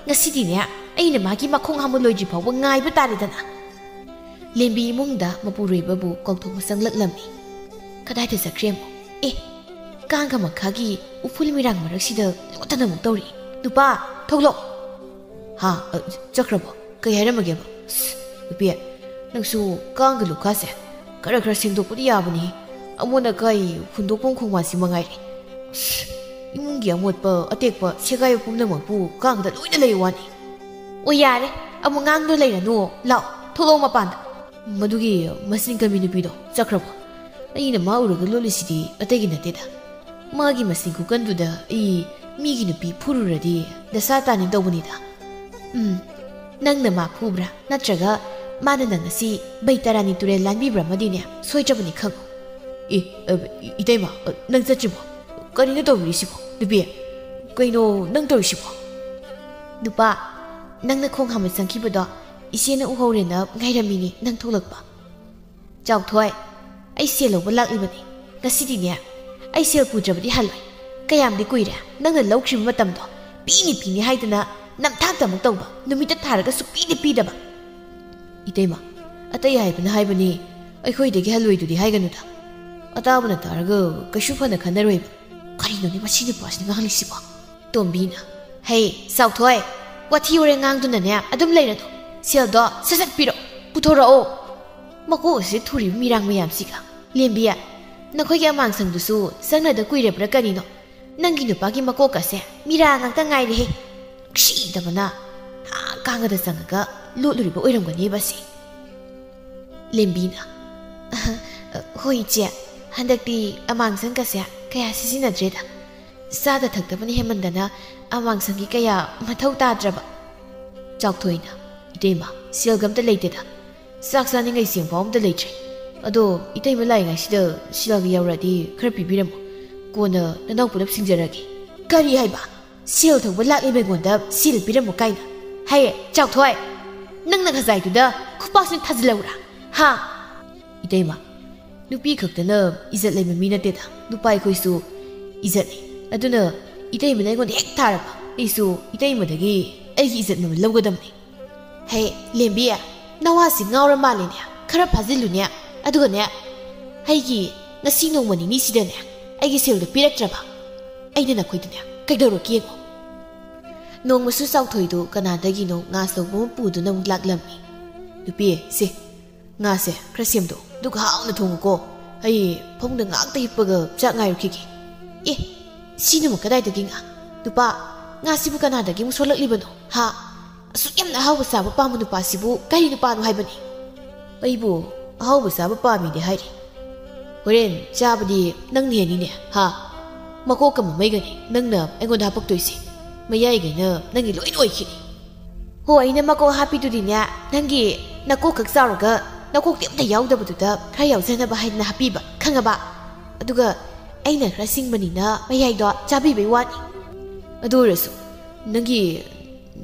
ꯉꯁꯤꯗꯤꯅꯦ, ꯑꯩꯅ ꯃꯥꯒꯤ ꯃꯈꯣꯡ ꯍꯥꯝꯕ ꯂꯣꯏꯗ꯭ꯔꯤ ꯐꯥꯎꯕ ꯉꯥꯏꯕ ꯇꯥꯔꯦꯗꯅ꯫ ꯂꯦꯝꯕꯤ ꯏꯃꯨꯡꯗ ꯃꯄꯨꯔꯣꯏꯕꯕꯨ ꯀꯧꯊꯣꯛꯄ ꯆꯪꯂꯛꯂꯝꯃꯤ꯫ ꯀꯗꯥꯏꯗ ꯆꯠꯈ꯭ꯔꯦ ꯑꯃꯨꯛ? ꯑꯦ, ꯀꯥꯡꯒ ꯃꯈꯥꯒꯤ ꯎꯐꯨꯜ ꯃꯤꯔꯥꯡ ꯃꯔꯛꯁꯤꯗ ꯂꯣꯠꯇꯅ ꯑꯃꯨꯛ ꯇꯧꯔꯤ꯫ ꯅꯨꯄꯥ, ꯊꯣꯛꯂꯛꯑꯣ꯫ ꯍꯥ, ꯑ, ꯆꯠꯈ꯭ꯔꯕꯣ? ꯀꯩ ꯍꯥꯏꯔꯝꯃꯒꯦꯕ? ꯑꯁ, ꯅꯨꯄꯤ, ꯅꯪꯁꯨ ꯀꯥꯡꯒ ꯂꯨꯈꯥꯁꯦ ꯈꯔ ꯈꯔ ꯁꯦꯡꯗꯣꯛꯄꯗꯤ ꯌꯥꯕꯅꯤ꯫ ꯑꯃꯣꯠ ꯑꯀꯥꯏ ꯍꯨꯟꯗꯣꯛꯐꯝ ꯈꯣꯡꯕꯥꯟꯁꯤ ꯃꯉꯥꯏꯔꯦ꯫ ꯑꯁ, ꯏꯃꯨꯡꯒꯤ ꯑꯃꯣꯠꯄ ꯑꯇꯦꯛꯄ ꯁꯦꯒꯥꯏꯕ ꯄꯨꯝꯅꯃꯛꯄꯨ ꯀꯥꯡꯗ ꯂꯣꯏꯅ ꯂꯩ ꯋꯥꯅꯤ꯫ ꯑꯣ, ꯌꯥꯔꯦ, ꯑꯃꯨꯛ ꯉꯥꯡꯗꯨꯅ ꯂꯩꯔꯅꯨ꯫ ꯂꯥꯛꯑꯣ, ꯊꯣꯛꯂꯛꯑꯣ ꯃꯄꯥꯟꯗ꯫ ꯃꯗꯨꯒꯤ ꯃꯆꯤꯟ ꯀꯟꯕꯤ ꯅꯨꯄꯤꯗꯣ ꯆꯠꯈ꯭ꯔꯕꯣ? ꯑꯩꯅ ꯃꯥ ꯎꯔꯒ ꯂꯣꯠꯂꯤꯁꯤꯗꯤ ꯑꯇꯩꯒꯤ ꯅꯠꯇꯦꯗ꯫ ꯃꯥꯒꯤ ꯃꯆꯤꯟ ꯈꯨꯀꯟꯗꯨꯗ ꯑꯩ ꯃꯤꯒꯤ ꯅꯨꯄꯤ ꯐꯨꯔꯨꯔꯗꯤ ꯗꯁꯥ ꯇꯥꯅꯤ ꯇꯧꯕꯅꯤꯗ꯫ ꯎꯝ, ꯅꯪꯅ ꯃꯥ ꯐꯨꯕ꯭ꯔꯥ? ꯅꯠꯇ꯭ꯔꯒ ꯃꯥꯅ ꯅꯪ ꯉꯁꯤ ꯕꯩꯇꯥꯔꯥꯅꯤ ꯇꯨꯔꯦꯜ ꯂꯥꯟꯕꯤꯕ꯭ꯔꯥ ꯑꯃꯗꯤꯅꯦ? ꯁꯣꯏꯗ꯭ꯔꯕꯅꯤ ꯈꯪꯉꯨ꯫ ꯑꯦ, ꯑ, ꯏ-, ꯏꯇꯩꯃ, ꯑ, ꯅꯪ ꯆꯠꯇ꯭ꯔꯤꯕꯣ? ꯀꯔꯤꯅꯣ ꯇꯧꯕꯤꯔꯤꯁꯤꯕꯣ? ꯅꯨꯄꯤ, ꯀꯩꯅꯣ ꯅꯪ ꯇꯧꯔꯤꯁꯤꯕꯣ? ꯅꯨꯄꯥ, ꯅꯪꯅ ꯈꯣꯡ ꯍꯥꯝꯕ ꯆꯪꯈꯤꯕꯗꯣ ꯏꯆꯦꯅ ꯎꯍꯧꯔꯦꯅ ꯉꯥꯏꯔꯝꯃꯤꯅꯤ ꯅꯪ ꯊꯣꯛꯂꯛꯄ꯫ ꯆꯥꯎꯊꯣꯏ, ꯑꯩ ꯁꯦꯜ ꯂꯧꯕ ꯂꯥꯛꯂꯤꯕꯅꯤ꯫ ꯉꯁꯤꯗꯤꯅꯦ, ꯑꯩ ꯁꯦꯜ ꯄꯨꯗ꯭ꯔꯕꯗꯤ ꯍꯜꯂꯣꯏ꯫ ꯀꯌꯥꯝꯗꯤ ꯀꯨꯏꯔꯦ ꯅꯪꯅ ꯂꯧꯈ꯭ꯔꯤꯕ ꯃꯇꯝꯗꯣ꯫ ꯄꯤꯅꯤ ꯄꯤꯅꯤ ꯍꯥꯏꯗꯅ ꯅꯝꯊꯥꯛꯇ ꯑꯃꯨꯛ ꯇꯧꯕ, ꯅꯨꯃꯤꯠꯇ ꯊꯥꯔꯒ ꯁꯨꯛꯄꯤꯗꯤ ꯄꯤꯗꯕ꯫ ꯏꯇꯩꯃ, ꯑꯇꯩ ꯍꯥꯏꯕꯅ ꯍꯥꯏꯕꯅꯤ, ꯑꯩꯈꯣꯏꯗꯒꯤ ꯍꯜꯂꯣꯏꯗꯨꯗꯤ ꯍꯥꯏꯒꯅꯨꯗ꯫ ꯑꯇꯥꯕꯅ ꯇꯥꯔꯒ ꯀꯩꯁꯨ ꯐꯅ ꯈꯟꯅꯔꯣꯏꯕ꯫ ꯀꯔꯤꯅꯣꯅꯦ ꯃꯁꯤ ꯅꯨꯄꯥꯁꯤꯅ ꯉꯥꯡꯂꯤꯁꯤꯕꯣ? ꯇꯣꯝꯕꯤꯅ, "ꯍꯦ, ꯆꯥꯎꯊꯣꯏ, ꯋꯥꯊꯤ ꯋꯥꯔꯦꯡ ꯉꯥꯡꯗꯨꯅꯅꯦ ꯑꯗꯨꯝ ꯂꯩꯔꯅꯨ꯫ ꯁꯦꯜꯗꯣ ꯁꯠ ꯁꯠ ꯄꯤꯔꯣ, ꯄꯨꯊꯣꯔꯛꯑꯣ꯫ ꯃꯀꯣꯛ ꯑꯁꯤ ꯊꯨꯔꯤꯕ ꯃꯤꯔꯥꯡ ꯃꯌꯥꯝꯁꯤꯒ꯫ ꯂꯦꯝꯕꯤ, ꯅꯈꯣꯏꯒꯤ ꯑꯃꯥꯡꯁꯪꯗꯨꯁꯨ ꯆꯪꯅꯗ ꯀꯨꯏꯔꯕ꯭ꯔꯥ ꯀꯔꯤꯅꯣ? ꯅꯪꯒꯤ ꯅꯨꯄꯥꯒꯤ ꯃꯀꯣꯛ ꯑꯁꯦ ꯃꯤꯔꯥꯡ ꯉꯥꯛꯇ ꯉꯥꯏꯔꯦꯍꯦ꯫ ꯁꯤꯗꯕꯅ ꯑꯥ ꯀꯥꯡꯒꯗ ꯆꯪꯉꯒ ꯂꯣꯠꯂꯨꯔꯤꯕ ꯑꯣꯏꯔꯝꯒꯅꯦꯕ ꯑꯁꯤ꯫" ꯂꯦꯝꯕꯤꯅ, "ꯍꯣꯏ ꯏꯆꯦ, ꯍꯟꯗꯛꯇꯤ ꯑꯃꯥꯡꯁꯪꯒꯁꯦ ꯀꯌꯥ ꯁꯤꯖꯤꯟꯅꯗ꯭ꯔꯦꯗ꯫ ꯆꯥꯗ ꯊꯛꯇꯕꯅ ꯍꯦꯟꯃꯟꯗꯅ ꯑꯃꯥꯡꯁꯪꯒꯤ ꯀꯌꯥ ꯃꯊꯧ ꯇꯥꯗ꯭ꯔꯕ꯫" ꯆꯥꯎꯊꯣꯏꯅ, "ꯏꯇꯩꯃ, ꯁꯦꯜꯒ ꯑꯝꯇ ꯂꯩꯇꯦꯗ꯫ ꯆꯥꯛ ꯆꯥꯅꯤꯡꯉꯥꯏ ꯆꯦꯡꯐꯥꯎ ꯑꯝꯇ ꯂꯩꯇ꯭ꯔꯦ꯫ ꯑꯗꯣ ꯏꯇꯩꯃ ꯂꯥꯛꯏꯉꯩꯁꯤꯗ ꯁꯦꯜꯒ ꯌꯥꯎꯔꯗꯤ ꯈꯔ ꯄꯤꯕꯤꯔꯝꯃꯣ꯫ ꯀꯣꯟꯅ ꯅꯅꯥꯎ ꯄꯨꯂꯞ ꯁꯤꯡꯖꯔꯒꯦ꯫" "ꯀꯔꯤ ꯍꯥꯏꯕ? ꯁꯦꯜ ꯊꯧꯕ ꯂꯥꯛꯂꯤꯕ ꯑꯩꯉꯣꯟꯗ ꯁꯦꯜ ꯄꯤꯔꯝꯃꯨ ꯀꯥꯏꯅ? ꯍꯦ, ꯆꯥꯎꯊꯣꯏ, ꯅꯪꯅ ꯈꯖꯥꯏꯗꯨꯗ ꯈꯨꯄꯥꯛꯁꯤꯅ ꯊꯥꯖꯤꯜꯂꯧꯔꯥ? ꯍꯥ?" "ꯏꯇꯩꯃ, ꯅꯨꯄꯤ ꯈꯛꯇꯅ ꯏꯖꯠ ꯂꯩꯕ ꯃꯤ ꯅꯠꯇꯦꯗ, ꯅꯨꯄꯥ ꯑꯩꯈꯣꯏꯁꯨ ꯏꯖꯠꯅꯤ꯫ ꯑꯗꯨꯅ ꯏꯇꯩꯃꯅ ꯑꯩꯉꯣꯟꯗ ꯍꯦꯛ ꯊꯥꯔꯕ, ꯑꯩꯁꯨ ꯏꯇꯩꯃꯗꯒꯤ ꯑꯩꯒꯤ ꯏꯖꯠ ꯃꯃꯜ ꯂꯧꯒꯗꯕꯅꯤ꯫ ꯍꯦ, ꯂꯦꯝꯕꯤ, ꯅꯋꯥꯁꯤ ꯉꯥꯎꯔ ꯃꯥꯜꯂꯦꯅꯦ꯫ ꯈꯔ ꯐꯥꯖꯤꯜꯂꯨꯅꯦ꯫ ꯑꯗꯨꯒꯅꯦ, ꯑꯩꯒꯤ ꯉꯁꯤ ꯅꯣꯡꯃ ꯅꯤꯅꯤꯁꯤꯗꯅꯦ, ꯑꯩꯒꯤ ꯁꯦꯜꯗꯣ ꯄꯤꯔꯛꯇ꯭ꯔꯕ, ꯑꯩꯅ ꯅꯈꯣꯏꯗꯅꯦ ꯀꯩꯗꯧꯔꯛꯀꯦ ꯌꯦꯡꯉꯣ꯫ ꯅꯣꯡꯃꯁꯨ ꯆꯥꯎꯊꯣꯏꯗꯨ ꯀꯅꯥꯗꯒꯤꯅꯣ ꯉꯥ ꯑꯆꯧꯕ ꯑꯃ ꯄꯨꯗꯨꯅ ꯑꯃꯨꯛ ꯂꯥꯛꯂꯝꯃꯤ꯫ "ꯅꯨꯄꯤ, ꯁꯦ, ꯉꯥꯁꯦ ꯈꯔ ꯁꯦꯝꯗꯣꯛ, ꯑꯗꯨꯒ ꯍꯥꯎꯅ ꯊꯣꯡꯉꯨꯀꯣ꯫ ꯑꯩ ꯐꯃꯨꯡꯗ ꯉꯥꯛꯇ ꯍꯤꯞꯄꯒ ꯆꯥꯛ ꯉꯥꯏꯔꯨꯈꯤꯒꯦ꯫" "ꯑꯦ, ꯁꯤꯅꯃꯨꯛ ꯀꯗꯥꯏꯗꯒꯤ ꯉꯥ? ꯅꯨꯄꯥ, ꯉꯥꯁꯤꯕꯨ ꯀꯅꯥꯗꯒꯤ ꯑꯃꯨꯛ ꯁꯣꯜꯂꯛꯂꯤꯕꯅꯣ? ꯍꯥ? ꯑꯁꯨꯛ ꯌꯥꯝꯅ ꯑꯍꯥꯎꯕ ꯆꯥꯕ ꯄꯥꯝꯕ ꯅꯨꯄꯥꯁꯤꯕꯨ ꯀꯔꯤ ꯅꯨꯄꯥꯅꯣ ꯍꯥꯏꯕꯅꯤ?" "ꯑꯩꯕꯨ ꯑꯍꯥꯎꯕ ꯆꯥꯕ ꯄꯥꯝꯃꯤꯗꯤ ꯍꯥꯏꯔꯤ꯫ ꯍꯣꯔꯦꯟ ꯆꯥꯕꯗꯤ ꯅꯪꯅ ꯍꯦꯟꯅꯤꯅꯦ, ꯍꯥ? ꯃꯀꯣꯛꯀ ꯃꯃꯩꯒꯅꯤ ꯅꯪꯅ ꯑꯩꯉꯣꯟꯗ ꯍꯥꯄꯛꯇꯣꯏꯁꯦ꯫ ꯃꯌꯥꯏꯒꯩꯅ ꯅꯪꯒꯤ ꯂꯣꯏꯅ ꯑꯣꯏꯈꯤꯅꯤ꯫" "ꯍꯣ, ꯑꯩꯅ ꯃꯀꯣꯛ ꯍꯥꯞꯄꯤꯗꯨꯗꯤꯅꯦ, ꯅꯪꯒꯤ ꯅꯀꯣꯛ ꯈꯛ ꯆꯥꯎꯔꯒ ꯅꯀꯣꯛꯇꯤ ꯑꯝꯇ ꯌꯥꯎꯗꯕꯗꯨꯗ ꯈꯔ ꯌꯥꯎꯖꯅꯕ ꯍꯥꯏꯗꯅ ꯍꯥꯞꯄꯤꯕ, ꯈꯪꯉꯕ? ꯑꯗꯨꯒ ꯑꯩꯅ ꯈꯔ ꯁꯤꯡꯕꯅꯤꯅ ꯃꯌꯥꯏꯗꯣ ꯆꯥꯕꯤꯕꯩ ꯋꯥꯅꯤ꯫ ꯑꯗꯨ ꯑꯣꯏꯔꯁꯨ ꯅꯪꯒꯤ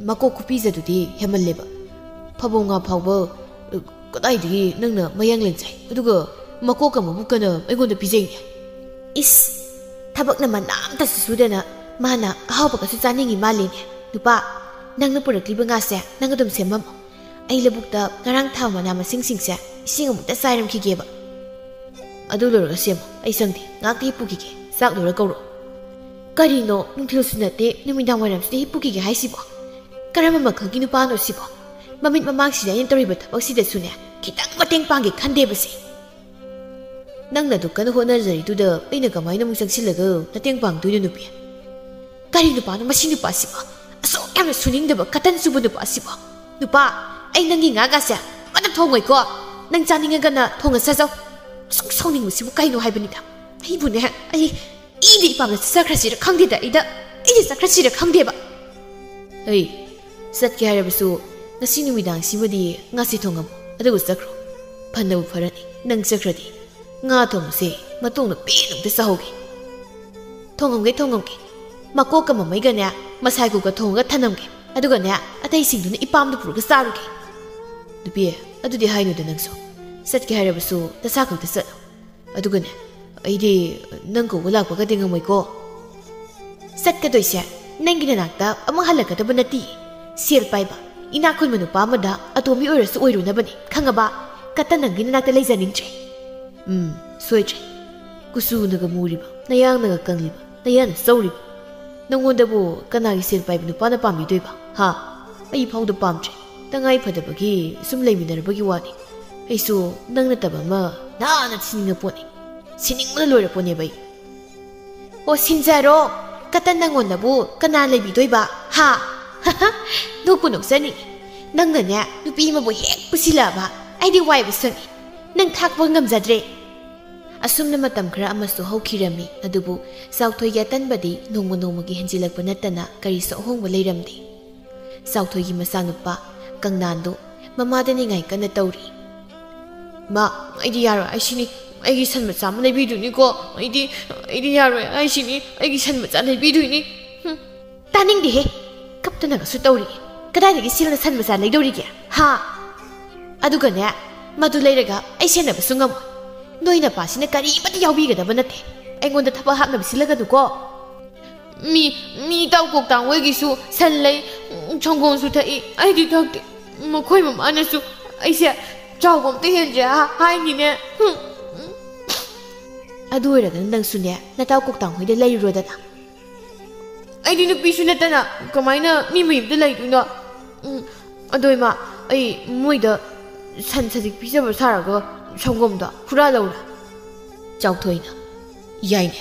ꯃꯀꯣꯛ ꯈꯨꯄꯤꯖꯗꯨꯗꯤ ꯍꯦꯃꯜꯂꯦꯕ꯫ ꯐꯕꯧ ꯉꯥ ꯐꯥꯎꯕ, ꯑ, ꯀꯗꯥꯏꯗꯒꯤ ꯅꯪꯅ ꯃꯌꯥꯡ ꯂꯦꯟꯖꯩ, ꯑꯗꯨꯒ ꯃꯀꯣꯛꯀ ꯃꯕꯨꯛꯀꯅ ꯑꯩꯉꯣꯟꯗ ꯄꯤꯖꯩꯅꯦ?" "ꯏꯁ, ꯊꯕꯛꯅ ꯃꯅꯥ ꯑꯝꯇꯁꯨ ꯁꯨꯗꯅ ꯃꯥꯅ ꯑꯍꯥꯎꯕꯒꯁꯨ ꯆꯥꯅꯤꯡꯉꯤ ꯃꯥꯜꯂꯤꯅꯦ꯫ ꯅꯨꯄꯥ, ꯅꯪꯅ ꯄꯨꯔꯛꯂꯤꯕ ꯉꯥꯁꯦ ꯅꯪ ꯑꯗꯨꯝ ꯁꯦꯝꯃꯝꯃꯣ꯫ ꯑꯩ ꯂꯧꯕꯨꯛꯇ ꯉꯔꯥꯡ ꯊꯥꯕ ꯃꯅꯥ ꯃꯁꯤꯡꯁꯤꯡꯁꯦ ꯏꯁꯤꯡ ꯑꯃꯨꯛꯇ ꯆꯥꯏꯔꯝꯈꯤꯒꯦꯕ꯫ ꯑꯗꯨ ꯂꯣꯏꯔꯒ ꯁꯦꯝꯃꯣ, ꯑꯩ ꯁꯪꯗꯦ, ꯉꯥꯛꯇ ꯍꯤꯞꯄꯨꯈꯤꯒꯦ, ꯆꯥꯛ ꯂꯣꯏꯔ ꯀꯧꯔꯛꯑꯣ꯫" "ꯀꯔꯤꯅꯣ, ꯅꯨꯡꯊꯤꯜꯁꯨ ꯅꯠꯇꯦ, ꯅꯨꯃꯤꯗꯥꯡ ꯋꯥꯏꯔꯝꯁꯤꯗ ꯍꯤꯞꯄꯨꯈꯤꯒꯦ ꯍꯥꯏꯁꯤꯕꯣ? ꯀꯔꯝꯕ ꯃꯈꯜꯒꯤ ꯅꯨꯄꯥꯅꯣ ꯁꯤꯕꯣ? ꯃꯃꯤꯠ ꯃꯃꯥꯡꯁꯤꯗ ꯑꯩꯅ ꯇꯧꯔꯤꯕ ꯊꯕꯛꯁꯤꯗꯁꯨꯅꯦ, ꯈꯤꯇꯪ ꯃꯇꯦꯡ ꯄꯥꯡꯒꯦ ꯈꯟꯗꯦꯕꯁꯦ꯫ ꯅꯪꯅ ꯑꯗꯨꯛ ꯀꯟꯅ ꯍꯣꯠꯅꯖꯔꯤꯗꯨꯗ ꯑꯩꯅ ꯀꯃꯥꯏꯅ ꯑꯃꯨꯛ ꯆꯪꯁꯤꯜꯂꯒ ꯃꯇꯦꯡ ꯄꯥꯡꯗꯣꯏꯅꯣ, ꯅꯨꯄꯤ?" "ꯀꯔꯤ ꯅꯨꯄꯥꯅꯣ ꯃꯁꯤ ꯅꯨꯄꯥꯁꯤꯕꯣ? ꯑꯁꯨꯛ ꯌꯥꯝꯅ ꯁꯨꯅꯤꯡꯗꯕ ꯀꯇꯟ ꯆꯨꯕ ꯅꯨꯄꯥꯁꯤꯕꯣ? ꯅꯨꯄꯥ, ꯑꯩ ꯅꯪꯒꯤ ꯉꯥꯒꯥꯁꯦ ꯑꯃꯠꯇ ꯊꯣꯡꯉꯣꯏꯀꯣ꯫ ꯅꯪ ꯆꯥꯅꯤꯡꯉꯒꯅ ꯊꯣꯡꯉ ꯆꯥꯖꯧ꯫ ꯑꯁꯨꯛ ꯁꯥꯎꯅꯤꯡꯕꯁꯤꯕꯨ ꯀꯩꯅꯣ ꯍꯥꯏꯕꯅꯤꯗ꯫ ꯑꯩꯕꯨꯅꯦ, ꯑꯩ ꯏꯗꯤ ꯏꯄꯥꯝꯗ ꯆꯠꯆꯈ꯭ꯔꯁꯤꯔ ꯈꯪꯗꯦꯗ, ꯑꯩꯗ ꯏꯗꯤ ꯆꯠꯈ꯭ꯔꯁꯤꯔ ꯈꯪꯗꯦꯕ꯫" "ꯑꯩ ꯆꯠꯀꯦ ꯍꯥꯏꯔꯕꯁꯨ ꯉꯁꯤ ꯅꯨꯃꯤꯗꯥꯡꯁꯤꯃꯗꯤ ꯉꯥꯁꯤ ꯊꯣꯡꯉꯝꯃꯨ, ꯑꯗꯨꯒ ꯆꯠꯈ꯭ꯔꯣ꯫ ꯐꯅꯕꯨ ꯐꯔꯅꯤ, ꯅꯪ ꯆꯠꯈ꯭ꯔꯗꯤ ꯉꯥ ꯊꯣꯡꯕꯁꯦ ꯃꯇꯣꯡꯅ ꯄꯦꯟꯅ ꯑꯝꯇ ꯆꯥꯍꯧꯒꯦ꯫" "ꯊꯣꯡꯉꯝꯒꯦ, ꯊꯣꯡꯉꯝꯒꯦ꯫ ꯃꯀꯣꯛꯀ ꯃꯃꯩꯒꯅꯦ, ꯃꯁꯥꯏꯒꯨꯒ ꯊꯣꯡꯉꯒ ꯊꯅꯝꯒꯦ꯫ ꯑꯗꯨꯒꯅꯦ, ꯑꯇꯩꯁꯤꯡꯗꯨꯅ ꯏꯄꯥꯝꯗ ꯄꯨꯔꯒ ꯆꯥꯔꯨꯒꯦ꯫" "ꯅꯨꯄꯤ, ꯑꯗꯨꯗꯤ ꯍꯥꯏꯅꯨꯗ ꯅꯪꯁꯨ꯫ ꯆꯠꯀꯦ ꯍꯥꯏꯔꯕꯁꯨ ꯅꯁꯥ ꯈꯛꯇ ꯆꯠꯂꯣ꯫ ꯑꯗꯨꯒꯅꯦ, ꯑꯩꯗꯤ ꯅꯪ ꯀꯧꯕ ꯂꯥꯛꯄꯒꯗꯤ ꯉꯝꯃꯣꯏꯀꯣ꯫" "ꯆꯠꯀꯗꯣꯏꯁꯦ ꯅꯪꯒꯤ ꯅꯅꯥꯛꯇ ꯑꯃꯨꯛ ꯍꯜꯂꯛꯀꯗꯕ ꯅꯠꯇꯤꯌꯦ꯫ ꯁꯦꯜ ꯄꯥꯏꯕ, ꯏꯅꯥꯛ ꯈꯨꯟꯕ ꯅꯨꯄꯥ ꯑꯃꯗ ꯑꯇꯣꯝꯕꯤ ꯑꯣꯏꯔꯁꯨ ꯑꯣꯏꯔꯨꯅꯕꯅꯤ, ꯈꯪꯉꯕ? ꯀꯇꯟ ꯅꯪꯒꯤ ꯅꯅꯥꯛꯇ ꯂꯩꯖꯅꯤꯡꯗ꯭ꯔꯦ꯫ ꯎꯝ, ꯁꯣꯏꯗ꯭ꯔꯦ꯫ ꯀꯨꯆꯨꯅꯒ ꯃꯨꯔꯤꯕ, ꯅꯌꯥꯡꯅꯒ ꯀꯪꯂꯤꯕ, ꯅꯌꯥꯅ ꯆꯧꯔꯤꯕ, ꯅꯪꯉꯣꯟꯗꯕꯨ ꯀꯅꯥꯒꯤ ꯁꯦꯜ ꯄꯥꯏꯕ ꯅꯨꯄꯥꯅ ꯄꯥꯝꯕꯤꯗꯣꯏꯕ? ꯍꯥ? ꯑꯩ ꯐꯥꯎꯗ ꯄꯥꯝꯗ꯭ꯔꯦ꯫ ꯇꯉꯥꯏ ꯐꯗꯕꯒꯤ ꯁꯨꯝ ꯂꯩꯃꯤꯟꯅꯔꯕꯒꯤ ꯋꯥꯅꯤ꯫ ꯑꯩꯁꯨ ꯅꯪ ꯅꯠꯇꯕ ꯑꯃ ꯅꯥꯟꯅ ꯊꯤꯅꯤꯡꯉ ꯄꯣꯠꯅꯤ꯫ ꯁꯤꯅꯤꯡꯕꯅ ꯂꯣꯏꯔ ꯄꯣꯠꯅꯦꯕ ꯑꯩ꯫ ꯑꯣ, ꯁꯤꯟꯖꯔꯣ꯫ ꯀꯇꯟ ꯅꯪꯉꯣꯟꯗꯕꯨ ꯀꯅꯥ ꯂꯩꯕꯤꯗꯣꯏꯕ? ꯍꯥ? ꯅꯣꯛꯄꯨ ꯅꯣꯛꯆꯅꯤꯡꯉꯤ꯫ ꯅꯪꯅꯅꯦ, ꯅꯨꯄꯤ ꯑꯃꯕꯨ ꯍꯦꯛ ꯄꯨꯁꯤꯜꯂꯛꯑꯕ, ꯑꯩꯗꯤ ꯋꯥꯏꯕ ꯁꯪꯉꯤ꯫ ꯅꯪ ꯊꯥꯛꯄ ꯉꯝꯖꯗ꯭ꯔꯦ꯫ ꯑꯁꯨꯝꯅ ꯃꯇꯝ ꯈꯔ ꯑꯃꯁꯨ ꯍꯧꯈꯤꯔꯝꯃꯤ꯫ ꯑꯗꯨꯕꯨ ꯆꯥꯎꯊꯣꯏꯒꯤ ꯑꯇꯟꯕꯗꯤ ꯅꯣꯡꯃ ꯅꯣꯡꯃꯒꯤ ꯍꯦꯟꯖꯤꯜꯂꯛꯄ ꯅꯠꯇꯅ ꯀꯔꯤꯁꯨ ꯑꯍꯣꯡꯕ ꯂꯩꯔꯝꯗꯦ꯫ ꯆꯥꯎꯊꯣꯏꯒꯤ ꯃꯆꯥꯅꯨꯄꯥ ꯀꯪꯅꯥꯟꯗꯨ ꯃꯃꯥꯗ ꯅꯤꯡꯉꯥꯏ ꯀꯟꯅ ꯇꯧꯔꯤ꯫ "ꯃꯥ, ꯑꯩꯗꯤ ꯌꯥꯔꯣꯏ, ꯑꯩ ꯁꯤꯅꯤ, ꯑꯩꯒꯤ ꯁꯟ ꯃꯆꯥ ꯑꯃ ꯂꯩꯕꯤꯗꯣꯏꯅꯤꯀꯣ, ꯑꯩꯗꯤ, ꯑꯩꯗꯤ ꯌꯥꯔꯣꯏ, ꯑꯩ ꯁꯤꯅꯤ, ꯑꯩꯒꯤ ꯁꯟ ꯃꯆꯥ ꯂꯩꯕꯤꯗꯣꯏꯅꯤ꯫" ꯍꯨꯝ, ꯇꯥꯅꯤꯡꯗꯦꯍꯦ, ꯀꯞꯇꯅꯒꯁꯨ ꯇꯧꯔꯤ꯫ ꯀꯗꯥꯏꯗꯒꯤ ꯁꯤꯜꯅ ꯁꯟ ꯃꯆꯥ ꯂꯩꯗꯧꯔꯤꯒꯦ? ꯍꯥ? ꯑꯗꯨꯒꯅꯦ, ꯃꯗꯨ ꯂꯩꯔꯒ ꯑꯩ ꯁꯦꯟꯅꯕꯁꯨ ꯉꯝꯃꯣꯏ꯫ ꯅꯣꯏ ꯅꯄꯥꯁꯤꯅ ꯀꯔꯤꯃꯠꯇ ꯌꯥꯎꯕꯤꯒꯗꯕ ꯅꯠꯇꯦ꯫ ꯑꯩꯉꯣꯟꯗ ꯊꯕꯛ ꯍꯥꯞꯅꯕ ꯁꯤꯜꯂꯒꯅꯨꯀꯣ꯫ ꯃꯤ, ꯃꯤ ꯇꯥꯎ ꯀꯣꯛꯇꯥꯡ ꯍꯣꯏꯒꯤꯁꯨ ꯁꯟ ꯂꯩ, ꯁꯪꯒꯣꯝꯁꯨ ꯊꯛꯏ, ꯑꯩꯗꯤ ꯊꯛꯇꯦ꯫ ꯃꯈꯣꯏ ꯃꯃꯥꯅꯁꯨ ꯑꯩꯁꯦ ꯆꯥꯎꯕ ꯑꯝꯇ ꯍꯦꯟꯗ꯭ꯔꯦ ꯍꯥ-, ꯍꯥꯏꯅꯤꯅꯦ꯫ ꯍꯨꯝ꯫ ꯑꯗꯨ ꯑꯣꯏꯔꯒꯅ ꯅꯪꯁꯨꯅꯦ, ꯅꯇꯥꯎ ꯀꯣꯛꯇꯥꯡ ꯍꯣꯏꯗ ꯂꯩꯔꯨꯔꯣꯗꯅ꯫ ꯑꯩꯗꯤ ꯅꯨꯄꯤꯁꯨ ꯅꯠꯇꯅ ꯀꯃꯥꯏꯅ ꯃꯤ ꯃꯌꯨꯝꯗ ꯂꯩꯗꯣꯏꯅꯣ? ꯎꯝ, ꯑꯗꯣ ꯏꯃꯥ, ꯑꯩ ꯃꯣꯏꯗ ꯁꯟ ꯁꯖꯤꯛ ꯄꯤꯖꯕ ꯁꯥꯔꯒ ꯁꯪꯒꯣꯝꯗꯣ ꯍꯨꯔꯥꯜꯂꯧꯔꯥ? ꯆꯥꯎꯊꯣꯏꯅ, "ꯌꯥꯏꯅꯦ꯫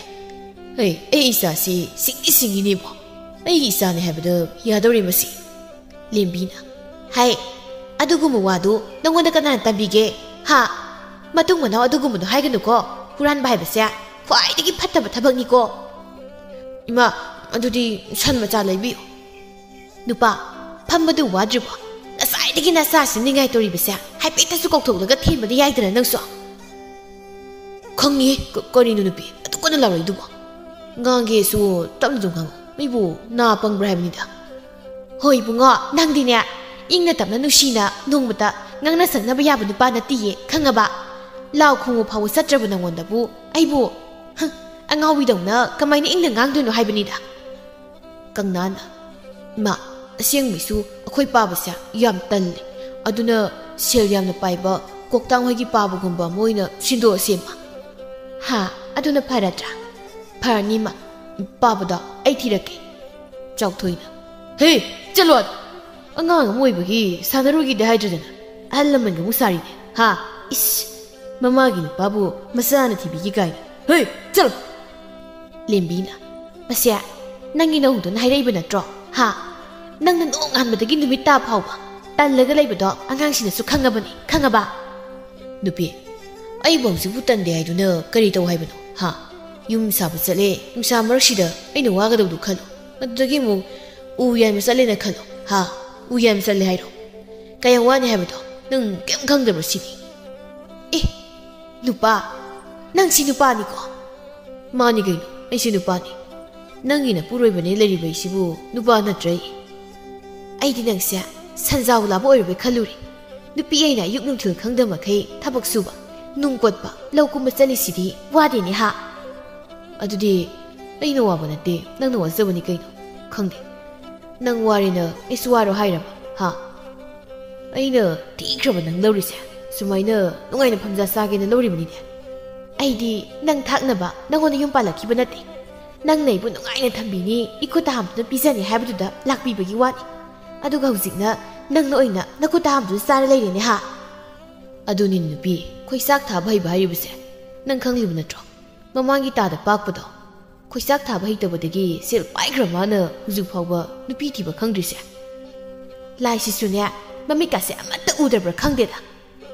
ꯑꯩ, ꯑꯩ ꯏꯆꯥꯁꯤ ꯁꯤꯡꯗꯤ ꯁꯤꯡꯉꯤꯅꯦꯕꯣ꯫ ꯑꯩꯒꯤ ꯏꯆꯥꯅꯦ ꯍꯥꯏꯕꯗ ꯌꯥꯗꯧꯔꯤ ꯃꯁꯤ꯫" ꯂꯦꯝꯕꯤꯅ, "ꯍꯥꯏ, ꯑꯗꯨꯒꯨꯝꯕ ꯋꯥꯗꯨ ꯅꯪꯉꯣꯟꯗ ꯀꯅꯥꯅ ꯇꯝꯕꯤꯒꯦ? ꯍꯥ? ꯃꯇꯨꯡ ꯃꯅꯥꯎ ꯑꯗꯨꯒꯨꯝꯕꯗꯣ ꯍꯥꯏꯒꯅꯨꯀꯣ꯫ ꯍꯨꯔꯥꯟꯕ ꯍꯥꯏꯕꯁꯦ ꯈ꯭ꯋꯥꯏꯗꯒꯤ ꯐꯠꯇꯕ ꯊꯕꯛꯅꯤꯀꯣ꯫" "ꯏꯃꯥ, ꯑꯗꯨꯗꯤ ꯁꯟ ꯃꯆꯥ ꯂꯩꯕꯤꯌꯨ꯫" "ꯅꯨꯄꯥ, ꯐꯝꯕꯗꯨ ꯋꯥꯗ꯭ꯔꯤꯕꯣ? ꯉꯁꯥꯏꯗꯒꯤ ꯅꯆꯥꯁꯤ ꯅꯤꯡꯉꯥꯏ ꯇꯧꯔꯤꯕꯁꯦ ꯍꯥꯏꯐꯦꯠꯇꯁꯨ ꯀꯧꯊꯣꯛꯂꯒ ꯊꯦꯝꯕꯗꯤ ꯌꯥꯏꯗꯅ ꯅꯪꯁꯨ?" "ꯈꯪꯉꯤ, ꯀ-, ꯀꯔꯤꯅꯣ ꯅꯨꯄꯤ ꯑꯗꯨꯛ ꯀꯟꯅ ꯂꯥꯎꯔꯛꯏꯗꯨꯕꯣ? ꯉꯥꯡꯒꯦꯁꯨ ꯇꯞꯅ ꯑꯗꯨꯝ ꯉꯥꯡꯉꯨ, ꯃꯤꯕꯨ ꯅꯥ ꯄꯪꯕ꯭ꯔꯥ ꯍꯥꯏꯕꯅꯤꯗ꯫" "ꯍꯣꯏ ꯏꯕꯨꯡꯉꯣ, ꯅꯪꯗꯤꯅꯦ, ꯏꯪꯅ ꯇꯞꯅ ꯅꯨꯡꯁꯤꯅ ꯅꯣꯡꯃꯇ ꯉꯥꯡꯅ ꯁꯛꯅꯕ ꯌꯥꯕ ꯅꯨꯄꯥ ꯅꯠꯇꯤꯌꯦ, ꯈꯪꯉꯕ? ꯂꯥꯎ ꯈꯣꯡꯉꯨ ꯐꯥꯎꯕ ꯆꯠꯇ꯭ꯔꯕ ꯅꯉꯣꯟꯗꯕꯨ ꯑꯩꯕꯨ, ꯍꯪ, ꯑꯉꯥꯎꯕꯤꯗꯧꯅ ꯀꯃꯥꯏꯅ ꯏꯪꯅ ꯉꯥꯡꯗꯣꯏꯅꯣ ꯍꯥꯏꯕꯅꯤꯗ꯫" ꯀꯪꯅꯥꯅ, "ꯏꯃꯥ, ꯑꯁꯦꯡꯕꯩꯁꯨ ꯑꯩꯈꯣꯏ ꯄꯥꯕꯁꯦ ꯌꯥꯝ ꯇꯜꯂꯦ꯫ ꯑꯗꯨꯅ ꯁꯦꯜ ꯌꯥꯝꯅ ꯄꯥꯏꯕ ꯀꯣꯛꯇꯥꯡ ꯍꯣꯏꯒꯤ ꯄꯥꯕꯒꯨꯝꯕ ꯑꯃ ꯑꯣꯏꯅ ꯁꯤꯟꯗꯣꯛꯑꯁꯦꯕ꯫ ꯍꯥ? ꯑꯗꯨꯅ ꯐꯔꯗ꯭ꯔꯥ? ꯐꯔꯅꯤꯃ꯫ ꯄꯥꯕꯗꯣ ꯑꯩ ꯊꯤꯔꯛꯀꯦ꯫ ꯆꯥꯎꯊꯣꯏꯅ, "ꯍꯦ, ꯆꯠꯂꯣ ꯑꯥꯗ! ꯑꯉꯥꯡ ꯑꯃ ꯑꯣꯏꯕꯒꯤ ꯁꯥꯟꯅꯔꯣꯏꯒꯦꯗꯤ ꯍꯥꯏꯗ꯭ꯔꯗꯅ ꯑꯍꯜ ꯂꯃꯟꯒ ꯑꯃꯨꯛ ꯁꯥꯔꯤꯅꯦ, ꯍꯥ? ꯏꯁ! ꯃꯃꯥꯒꯤ ꯅꯨꯄꯥꯕꯨ ꯃꯆꯥꯅ ꯊꯤꯕꯤꯒꯦ ꯀꯥꯏꯅ꯫ ꯍꯦ, ꯆꯠꯂꯣ!" ꯂꯦꯝꯕꯤꯅ, "ꯃꯁꯦ, ꯅꯪꯒꯤ ꯅꯧꯗꯨꯅ ꯍꯥꯏꯔꯛꯏꯕ ꯅꯠꯇ꯭ꯔꯣ? ꯍꯥ? ꯅꯪꯅ ꯅꯣꯡꯉꯥꯟꯕꯗꯒꯤ ꯅꯨꯃꯤꯠ ꯇꯥ ꯐꯥꯎꯕ ꯇꯜꯂꯒ ꯂꯩꯕꯗꯣ ꯑꯉꯥꯡꯁꯤꯡꯅꯁꯨ ꯈꯪꯉꯕꯅꯤ, ꯈꯪꯉꯕ?" ꯅꯨꯄꯤ, "ꯑꯩꯕꯨ ꯍꯧꯖꯤꯛꯄꯨ ꯇꯟꯗꯦ ꯍꯥꯏꯗꯨꯅ ꯀꯔꯤ ꯇꯧ ꯍꯥꯏꯕꯅꯣ? ꯍꯥ? ꯌꯨꯝ ꯁꯥꯕ ꯆꯠꯂꯦ, ꯅꯨꯡꯁꯥ ꯃꯔꯛꯁꯤꯗ ꯑꯩꯅ ꯋꯥꯒꯗꯧꯗꯨ ꯈꯜꯂꯣ꯫ ꯑꯗꯨꯗꯒꯤ ꯑꯃꯨꯛ ꯎ ꯌꯥꯟꯕ ꯆꯠꯂꯦꯅ ꯈꯜꯂꯣ꯫ ꯍꯥ? ꯎ ꯌꯥꯟꯕ ꯆꯠꯂꯦ ꯍꯥꯏꯔꯣ? ꯀꯌꯥꯝ ꯋꯥꯅꯤ ꯍꯥꯏꯕꯗꯣ ꯅꯪ ꯀꯩꯝ ꯈꯪꯗꯕ꯭ꯔꯣ ꯁꯤꯅꯤ?" ꯑꯦ, ꯅꯨꯄꯥ? ꯅꯪ ꯁꯤ ꯅꯨꯄꯥꯅꯤꯀꯣ? ꯃꯥꯅꯤ ꯀꯩꯅꯣ, ꯑꯩꯁꯦ ꯅꯨꯄꯥꯅꯤ꯫ ꯅꯪꯒꯤ ꯅꯄꯨꯔꯣꯏꯕꯅꯦ ꯂꯩꯔꯤꯕ ꯑꯩꯁꯤꯕꯨ ꯅꯨꯄꯥ ꯅꯠꯇ꯭ꯔꯦ? ꯑꯩꯗꯤ ꯅꯪꯁꯦ ꯁꯟꯖꯥꯎ ꯂꯥꯕ ꯑꯣꯏꯔꯕꯣꯏ ꯈꯜꯂꯨꯔꯦ꯫ ꯅꯨꯄꯤ ꯑꯩꯅ ꯑꯌꯨꯛ ꯅꯨꯡꯊꯤꯜ ꯈꯪꯗꯕ ꯃꯈꯩ ꯊꯕꯛ ꯁꯨꯕ, ꯅꯨꯡ ꯀꯣꯠꯄ, ꯂꯧ ꯀꯨꯝꯕ ꯆꯠꯂꯤꯁꯤꯗꯤ ꯋꯥꯗꯦꯅꯦ ꯍꯥ? ꯑꯗꯨꯗꯤ ꯑꯩꯅ ꯋꯥꯕ ꯅꯠꯇꯦ, ꯅꯪꯅ ꯋꯥꯖꯕꯅꯤ ꯀꯩꯅꯣ꯫ ꯈꯪꯗꯦ, ꯅꯪ ꯋꯥꯔꯦꯅ ꯑꯩꯁꯨ ꯋꯥꯔꯣ ꯍꯥꯏꯔꯕ? ꯍꯥ? ꯑꯩꯅ ꯊꯤꯈ꯭ꯔꯕ ꯅꯪ ꯂꯧꯔꯤꯁꯦ ꯁꯨꯃꯥꯏꯅ ꯅꯨꯡꯉꯥꯏꯅ ꯐꯝꯖꯥ ꯆꯥꯒꯦꯅ ꯂꯧꯔꯤꯕꯅꯤꯅꯦ꯫ ꯑꯩꯗꯤ ꯅꯪ ꯊꯥꯛꯅꯕ ꯅꯪꯉꯣꯟꯗ ꯌꯨꯝ ꯄꯥꯜꯂꯛꯈꯤꯕ ꯅꯠꯇꯦ꯫ ꯅꯪꯅ ꯑꯩꯕꯨ ꯅꯨꯡꯉꯥꯏꯅ ꯊꯝꯕꯤꯅꯤ, ꯏꯈꯨꯠꯇ ꯍꯥꯝꯗꯨꯅ ꯄꯤꯖꯅꯤ ꯍꯥꯏꯕꯗꯨꯗ ꯂꯥꯛꯄꯤꯕꯒꯤ ꯋꯥꯅꯤ꯫ ꯑꯗꯨꯒ ꯍꯧꯖꯤꯛꯅ ꯅꯪꯅ ꯑꯣꯏꯅ ꯅꯈꯨꯠꯇ ꯍꯥꯝꯗꯨꯅ ꯆꯥꯔ ꯂꯩꯔꯦꯅꯦ ꯍꯥ? ꯑꯗꯨꯅꯤ ꯅꯨꯄꯤ, ꯈꯣꯏꯆꯥꯛ ꯊꯥꯕ ꯍꯩꯕ ꯍꯥꯏꯔꯤꯕꯁꯦ ꯅꯪ ꯈꯪꯂꯤꯕ ꯅꯠꯇ꯭ꯔꯣ? ꯃꯃꯥꯡꯒꯤ ꯇꯥꯗ ꯄꯥꯛꯄꯗꯣ꯫ ꯈꯣꯏꯆꯥꯛ ꯊꯥꯕ ꯍꯩꯇꯕꯗꯒꯤ ꯁꯦꯜ ꯄꯥꯏꯈ꯭ꯔ ꯃꯥꯅ ꯍꯧꯖꯤꯛ ꯐꯥꯎꯕ ꯅꯨꯄꯤ ꯊꯤꯕ ꯈꯪꯗ꯭ꯔꯤꯁꯦ꯫ ꯂꯥꯏꯁꯤꯁꯨꯅꯦ, ꯃꯃꯤꯠꯀꯥꯁꯦ ꯑꯃꯠꯇ ꯎꯗꯕ꯭ꯔꯥ ꯈꯪꯗꯦꯗ꯫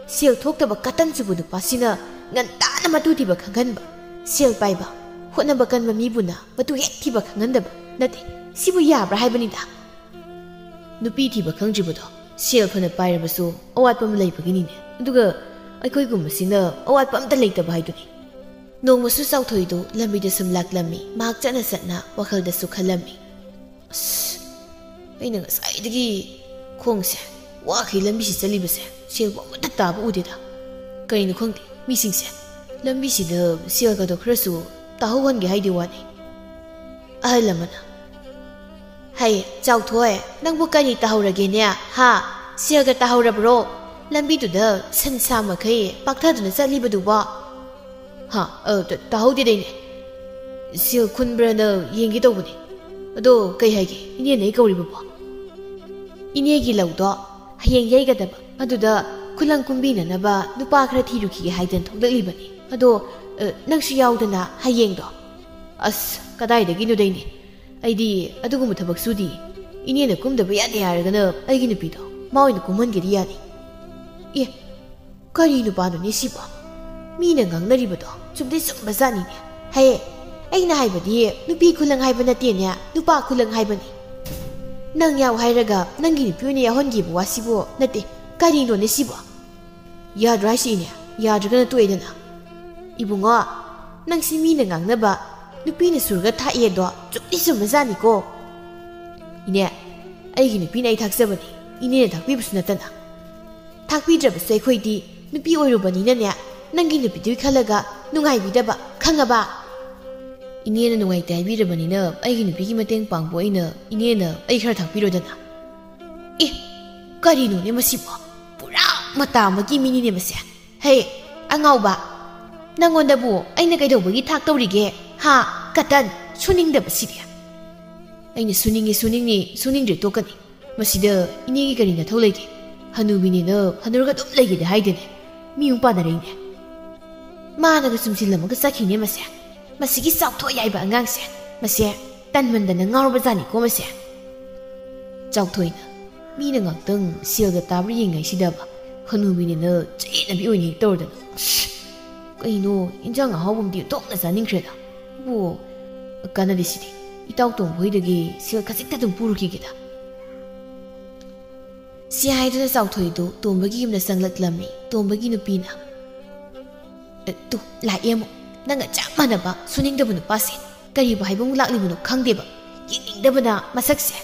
ꯁꯦꯜ ꯊꯣꯛꯇꯕ ꯀꯇꯟ ꯆꯨꯕ ꯅꯨꯄꯥꯁꯤꯅ ꯉꯟꯇꯥꯅ ꯃꯇꯨ ꯊꯤꯕ ꯈꯪꯍꯟꯕ꯫ ꯁꯦꯜ ꯄꯥꯏꯕ, ꯍꯣꯠꯅꯕ ꯀꯟꯕ ꯃꯤꯕꯨꯅ ꯃꯇꯨ ꯍꯦꯛ ꯊꯤꯕ ꯈꯪꯍꯟꯗꯕ ꯅꯠꯇꯦ꯫ ꯁꯤꯕꯨ ꯌꯥꯕ꯭ꯔꯥ ꯍꯥꯏꯕꯅꯤꯗ꯫ ꯅꯨꯄꯤ ꯊꯤꯕ ꯈꯪꯗ꯭ꯔꯤꯕꯗꯣ ꯁꯦꯜ ꯐꯅ ꯄꯥꯏꯔꯕꯁꯨ ꯑꯋꯥꯠꯄ ꯑꯃ ꯂꯩꯕꯒꯤꯅꯤꯅꯦ꯫ ꯑꯗꯨꯒ ꯑꯩꯈꯣꯏꯒꯨꯝꯕꯁꯤꯅ ꯑꯋꯥꯠꯄ ꯑꯝꯇ ꯂꯩꯇꯕ ꯍꯥꯏꯗꯨꯅꯤ꯫ ꯅꯣꯡꯃꯁꯨ ꯆꯥꯎꯊꯣꯏꯗꯨ ꯂꯝꯕꯤꯗ ꯁꯨꯝ ꯂꯥꯛꯂꯝꯃꯤ꯫ ꯃꯍꯥꯛ ꯆꯠꯅ ꯆꯠꯅ ꯋꯥꯈꯜꯗꯁꯨ ꯈꯜꯂꯝꯃꯤ, "ꯑꯁ, ꯑꯩꯅ ꯉꯁꯥꯏꯗꯒꯤ ꯈꯣꯡꯁꯦ ꯋꯥꯈꯩ ꯂꯝꯕꯤꯁꯤ ꯆꯠꯂꯤꯕꯁꯦ ꯁꯦꯜꯕꯨ ꯑꯃꯠꯇ ꯇꯥꯕ ꯎꯗꯦꯗ꯫ ꯀꯩꯅꯣ ꯈꯪꯗꯦ, ꯃꯤꯁꯤꯡꯁꯦ ꯂꯝꯕꯤꯁꯤꯗ ꯁꯦꯜꯒꯗꯣ ꯈꯔꯁꯨ ꯇꯥꯍꯧꯍꯟꯒꯦ ꯍꯥꯏꯗꯦ ꯋꯥꯅꯤ꯫" ꯑꯍꯜ ꯑꯃꯅ, ꯍꯩ, ꯆꯥꯎꯊꯣꯏ, ꯅꯪꯕꯨ ꯀꯔꯤ ꯇꯥꯍꯧꯔꯒꯦꯅꯦ? ꯍꯥ? ꯁꯦꯜꯒ ꯇꯥꯍꯧꯔꯕ꯭ꯔꯣ? ꯂꯝꯕꯤꯗꯨꯗ ꯁꯟ ꯁꯥ ꯃꯈꯩ ꯄꯥꯛꯊꯗꯨꯅ ꯆꯠꯂꯤꯕꯗꯨꯕꯣ? ꯍꯥ, ꯑ, ꯇ-, ꯇꯥꯍꯧꯗꯦꯗꯩꯅꯦ꯫ ꯁꯦꯜ ꯈꯨꯟꯕ꯭ꯔꯅ ꯌꯦꯡꯒꯦ ꯇꯧꯕꯅꯦ꯫ ꯑꯗꯣ ꯀꯩ ꯍꯥꯏꯒꯦ? ꯏꯅꯦꯅ ꯑꯩ ꯀꯧꯔꯤꯕꯕꯣ? ꯏꯅꯦꯒꯤ ꯂꯧꯗꯣ ꯍꯌꯦꯡ ꯌꯩꯒꯗꯕ꯫ ꯑꯗꯨꯗ ꯈꯨꯂꯪ ꯀꯨꯝꯕꯤꯅꯅꯕ ꯅꯨꯄꯥ ꯈꯔ ꯊꯤꯔꯨꯈꯤꯒꯦ ꯍꯥꯏꯗꯅ ꯊꯣꯛꯂꯛꯂꯤꯕꯅꯤ꯫ ꯑꯗꯣ, ꯑ, ꯅꯪꯁꯨ ꯌꯥꯎꯗꯅ ꯍꯌꯦꯡꯗꯣ? ꯑꯁ, ꯀꯗꯥꯏꯗꯒꯤꯅꯣꯗꯩꯅꯦ꯫ ꯑꯩꯗꯤ ꯑꯗꯨꯒꯨꯝꯕ ꯊꯕꯛ ꯁꯨꯗꯤꯌꯦ꯫ ꯏꯅꯦꯅ ꯀꯨꯝꯗꯕ ꯌꯥꯗꯦ ꯍꯥꯏꯔꯒꯅ ꯑꯩꯒꯤ ꯅꯨꯄꯤꯗꯣ ꯃꯥ ꯑꯣꯏꯅ ꯀꯨꯝꯍꯟꯒꯦꯗꯤ ꯌꯥꯅꯤ꯫ ꯑꯦ, ꯀꯔꯤ ꯅꯨꯄꯥꯅꯣꯅꯦ ꯁꯤꯕꯣ? ꯃꯤꯅ ꯉꯥꯡꯅꯔꯤꯕꯗꯣ ꯆꯨꯝꯗꯤ ꯆꯨꯝꯕꯖꯥꯠꯅꯤꯅꯦ꯫ ꯍꯦ, ꯑꯩꯅ ꯍꯥꯏꯕꯗꯤ ꯅꯨꯄꯤ ꯈꯨꯂꯪ ꯍꯥꯏꯕ ꯅꯠꯇꯦꯅꯦ, ꯅꯨꯄꯥ ꯈꯨꯂꯪ ꯍꯥꯏꯕꯅꯤ꯫ ꯅꯪ ꯌꯥꯎ ꯍꯥꯏꯔꯒ ꯅꯪꯒꯤ ꯅꯨꯄꯤ ꯑꯣꯏꯅ ꯌꯥꯎꯍꯟꯒꯦꯕ ꯋꯥꯁꯤꯕꯨ ꯅꯠꯇꯦ꯫ ꯀꯔꯤꯅꯣꯅꯦ ꯁꯤꯕꯣ? ꯌꯥꯗ꯭ꯔꯣ ꯍꯥꯏꯁꯤ ꯏꯅꯦ? ꯌꯥꯗ꯭ꯔꯒꯅ ꯇꯣꯛꯑꯦꯗꯅ꯫ ꯏꯕꯨꯡꯉꯣ, ꯅꯪꯁꯤ ꯃꯤꯅ ꯉꯥꯡꯅꯕ ꯅꯨꯄꯤꯅ ꯁꯨꯔꯒ ꯊꯥꯛꯑꯦꯗꯣ ꯆꯨꯝꯗꯤ ꯆꯨꯝꯕꯖꯥꯠꯅꯤꯀꯣ꯫ ꯏꯅꯦ, ꯑꯩꯒꯤ ꯅꯨꯄꯤꯅ ꯑꯩ ꯊꯥꯛꯆꯕꯅꯤ, ꯏꯅꯦꯅ ꯊꯥꯛꯄꯤꯕꯁꯨ ꯅꯠꯇꯅ꯫ ꯊꯥꯛꯄꯤꯗ꯭ꯔꯕꯁꯨ ꯑꯩꯈꯣꯏꯗꯤ ꯅꯨꯄꯤ ꯑꯣꯏꯔꯨꯕꯅꯤꯅꯅꯦ, ꯅꯪꯒꯤ ꯅꯨꯄꯤꯗꯨꯒꯤ ꯈꯜꯂꯒ ꯅꯨꯡꯉꯥꯏꯕꯤꯗꯕ, ꯈꯪꯉꯕ? ꯏꯅꯦꯅ ꯅꯨꯡꯉꯥꯏꯇꯦ ꯍꯥꯏꯕꯤꯔꯕꯅꯤꯅ ꯑꯩꯒꯤ ꯅꯨꯄꯤꯒꯤ ꯃꯇꯦꯡ ꯄꯥꯡꯕ ꯑꯣꯏꯅ ꯏꯅꯦꯅ ꯑꯩ ꯈꯔ ꯊꯥꯛꯄꯤꯔꯣꯗꯅ꯫ ꯑꯦ, ꯀꯔꯤꯅꯣꯅꯦ ꯃꯁꯤꯕꯣ? ꯄꯨꯔꯥ ꯃꯇꯥ ꯑꯃꯒꯤ ꯃꯤꯅꯤꯅꯦ ꯃꯁꯦ꯫ ꯍꯦ, ꯑꯉꯥꯎꯕ, ꯅꯪꯉꯣꯟꯗꯕꯨ ꯑꯩꯅ ꯀꯩꯗꯧꯕꯒꯤ ꯊꯥꯛꯇꯧꯔꯤꯒꯦ? ꯍꯥ? ꯀꯇꯟ, ꯁꯨꯅꯤꯡꯗꯕꯁꯤꯗꯤ꯫ ꯑꯩꯅ ꯁꯨꯅꯤꯡꯉꯤ, ꯁꯨꯅꯤꯡꯉꯤ, ꯁꯨꯅꯤꯡꯗ꯭ꯔꯦ ꯇꯣꯛꯀꯅꯤ꯫ ꯃꯁꯤꯗ ꯏꯅꯦꯒꯤ ꯀꯔꯤ ꯅꯊꯧ ꯂꯩꯒꯦ? ꯍꯅꯨꯕꯤꯅꯦꯅ ꯍꯅꯨꯔꯒ ꯑꯗꯨꯝ ꯂꯩꯒꯦꯗꯤ ꯍꯥꯏꯗꯦꯅꯦ꯫ ꯃꯤꯌꯨꯝ ꯄꯥꯟꯅꯔꯛꯏꯅꯦ꯫ ꯃꯥꯅꯒ ꯆꯨꯝꯁꯤꯜꯂꯝꯃꯒ ꯆꯠꯈꯤꯅꯦ ꯃꯁꯦ꯫ ꯃꯁꯤꯒꯤ ꯆꯥꯎꯊꯣꯛ ꯌꯥꯏꯕ ꯑꯉꯥꯡꯁꯦ꯫ ꯃꯁꯦ ꯇꯟꯃꯟꯗꯅ ꯉꯥꯎꯔꯕ ꯖꯥꯠꯅꯤꯀꯣ ꯃꯁꯦ꯫ ꯆꯥꯎꯊꯣꯏꯅ ꯃꯤꯅ ꯉꯥꯛꯇꯪ ꯁꯦꯜꯒ ꯇꯥꯕ꯭ꯔꯥ ꯌꯦꯡꯉꯩꯁꯤꯗꯕ ꯍꯅꯨꯕꯤꯅꯦꯅ ꯆꯌꯦꯠꯅꯕꯤ ꯑꯣꯏꯅ ꯍꯦꯛ ꯇꯧꯔꯗꯅ꯫ ꯑꯁ! ꯀꯩꯅꯣ, ꯏꯟꯖꯥꯡ ꯑꯍꯥꯎꯕ ꯑꯃꯗꯤ ꯑꯣꯟꯊꯣꯛꯅ ꯆꯥꯅꯤꯡꯈ꯭ꯔꯦꯗ꯫ ꯏꯕꯣ, ꯀꯥꯟꯅꯗꯦ ꯁꯤꯗꯤ꯫ ꯏꯇꯥꯎ ꯇꯣꯝꯕ ꯍꯣꯏꯗꯒꯤ ꯁꯦꯜ ꯈꯖꯤꯛꯇ ꯑꯗꯨꯝ ꯄꯨꯔꯨꯈꯤꯒꯦꯗ꯫ ꯁꯤ ꯍꯥꯏꯗꯨꯅ ꯆꯥꯎꯊꯣꯏꯗꯨ ꯇꯣꯝꯕꯒꯤ ꯌꯨꯝꯗ ꯆꯪꯂꯛꯂꯝꯃꯤ꯫ ꯇꯣꯝꯕꯒꯤ ꯅꯨꯄꯤꯅ, "ꯑꯦ, ꯇꯨ, ꯂꯥꯛꯑꯦ ꯑꯃꯨꯛ꯫ ꯅꯪꯒ ꯆꯞ ꯃꯥꯟꯅꯕ ꯁꯨꯅꯤꯡꯗꯕ ꯅꯨꯄꯥꯁꯦ꯫ ꯀꯔꯤꯕꯨ ꯍꯥꯏꯕ ꯑꯃꯨꯛ ꯂꯥꯛꯂꯤꯕꯅꯣ ꯈꯪꯗꯦꯕ꯫ ꯌꯦꯡꯅꯤꯡꯗꯕꯅ ꯃꯁꯛꯁꯦ꯫"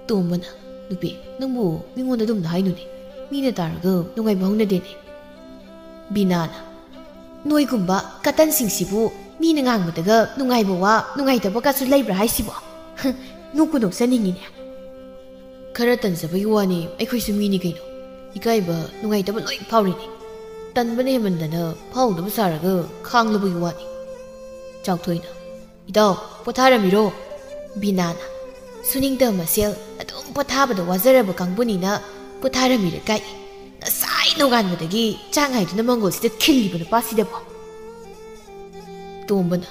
ꯇꯣꯝꯕꯅ, "ꯅꯨꯄꯤ, ꯅꯪꯕꯨ ꯃꯤꯉꯣꯟꯗ ꯑꯗꯨꯝꯅ ꯍꯥꯏꯅꯨꯅꯦ꯫ ꯃꯤꯅ ꯇꯥꯔꯒ ꯅꯨꯡꯉꯥꯏꯕ ꯍꯧꯅꯗꯦꯅꯦ꯫" ꯕꯤꯅꯥꯅ, "ꯅꯣꯏꯒꯨꯝꯕ ꯀꯇꯟꯁꯤꯡꯁꯤꯕꯨ ꯃꯤꯅ ꯉꯥꯡꯕꯗꯒ ꯅꯨꯡꯉꯥꯏꯕ ꯋꯥ, ꯅꯨꯡꯉꯥꯏꯇꯕꯒꯁꯨ ꯂꯩꯕ꯭ꯔꯥ ꯍꯥꯏꯁꯤꯕꯣ?" ꯅꯣꯛꯄꯨ ꯅꯣꯛꯆꯅꯤꯡꯉꯤꯅꯦ꯫ ꯈꯔ ꯇꯟꯖꯕꯒꯤ ꯋꯥꯅꯤ, ꯑꯩꯈꯣꯏꯁꯨ ꯃꯤꯅꯤ ꯀꯩꯅꯣ꯫ ꯏꯀꯥꯏꯕ, ꯅꯨꯡꯉꯥꯏꯇꯕ ꯂꯣꯏ ꯐꯥꯎꯔꯤꯅꯤ꯫ ꯇꯟꯕꯅ ꯍꯦꯟꯃꯟꯗꯅ ꯐꯥꯎꯗꯕ ꯁꯥꯔꯒ ꯈꯥꯡꯂꯕꯒꯤ ꯋꯥꯅꯤ꯫ ꯆꯥꯎꯊꯣꯏꯅ, "ꯏꯇꯥꯎ, ꯄꯣꯊꯥꯔꯝꯃꯤꯔꯣ?" ꯕꯤꯅꯥꯅ, "ꯁꯨꯅꯤꯡꯗꯕ ꯃꯁꯦꯜ ꯑꯗꯨꯝ ꯄꯣꯊꯥꯕꯗ ꯋꯥꯖꯔꯕ ꯀꯥꯡꯕꯨꯅꯤꯅ ꯄꯣꯊꯥꯔꯝꯃꯤꯔ ꯀꯥꯏ꯫ ꯉꯁꯥꯏ ꯅꯣꯡꯉꯥꯟꯕꯗꯒꯤ ꯆꯥꯛ ꯉꯥꯏꯗꯨꯅ ꯃꯪꯒꯣꯜꯁꯤꯗ ꯈꯤꯜꯂꯤꯕ ꯅꯨꯄꯥꯁꯤꯗꯕꯣ?" ꯇꯣꯝꯕꯅ,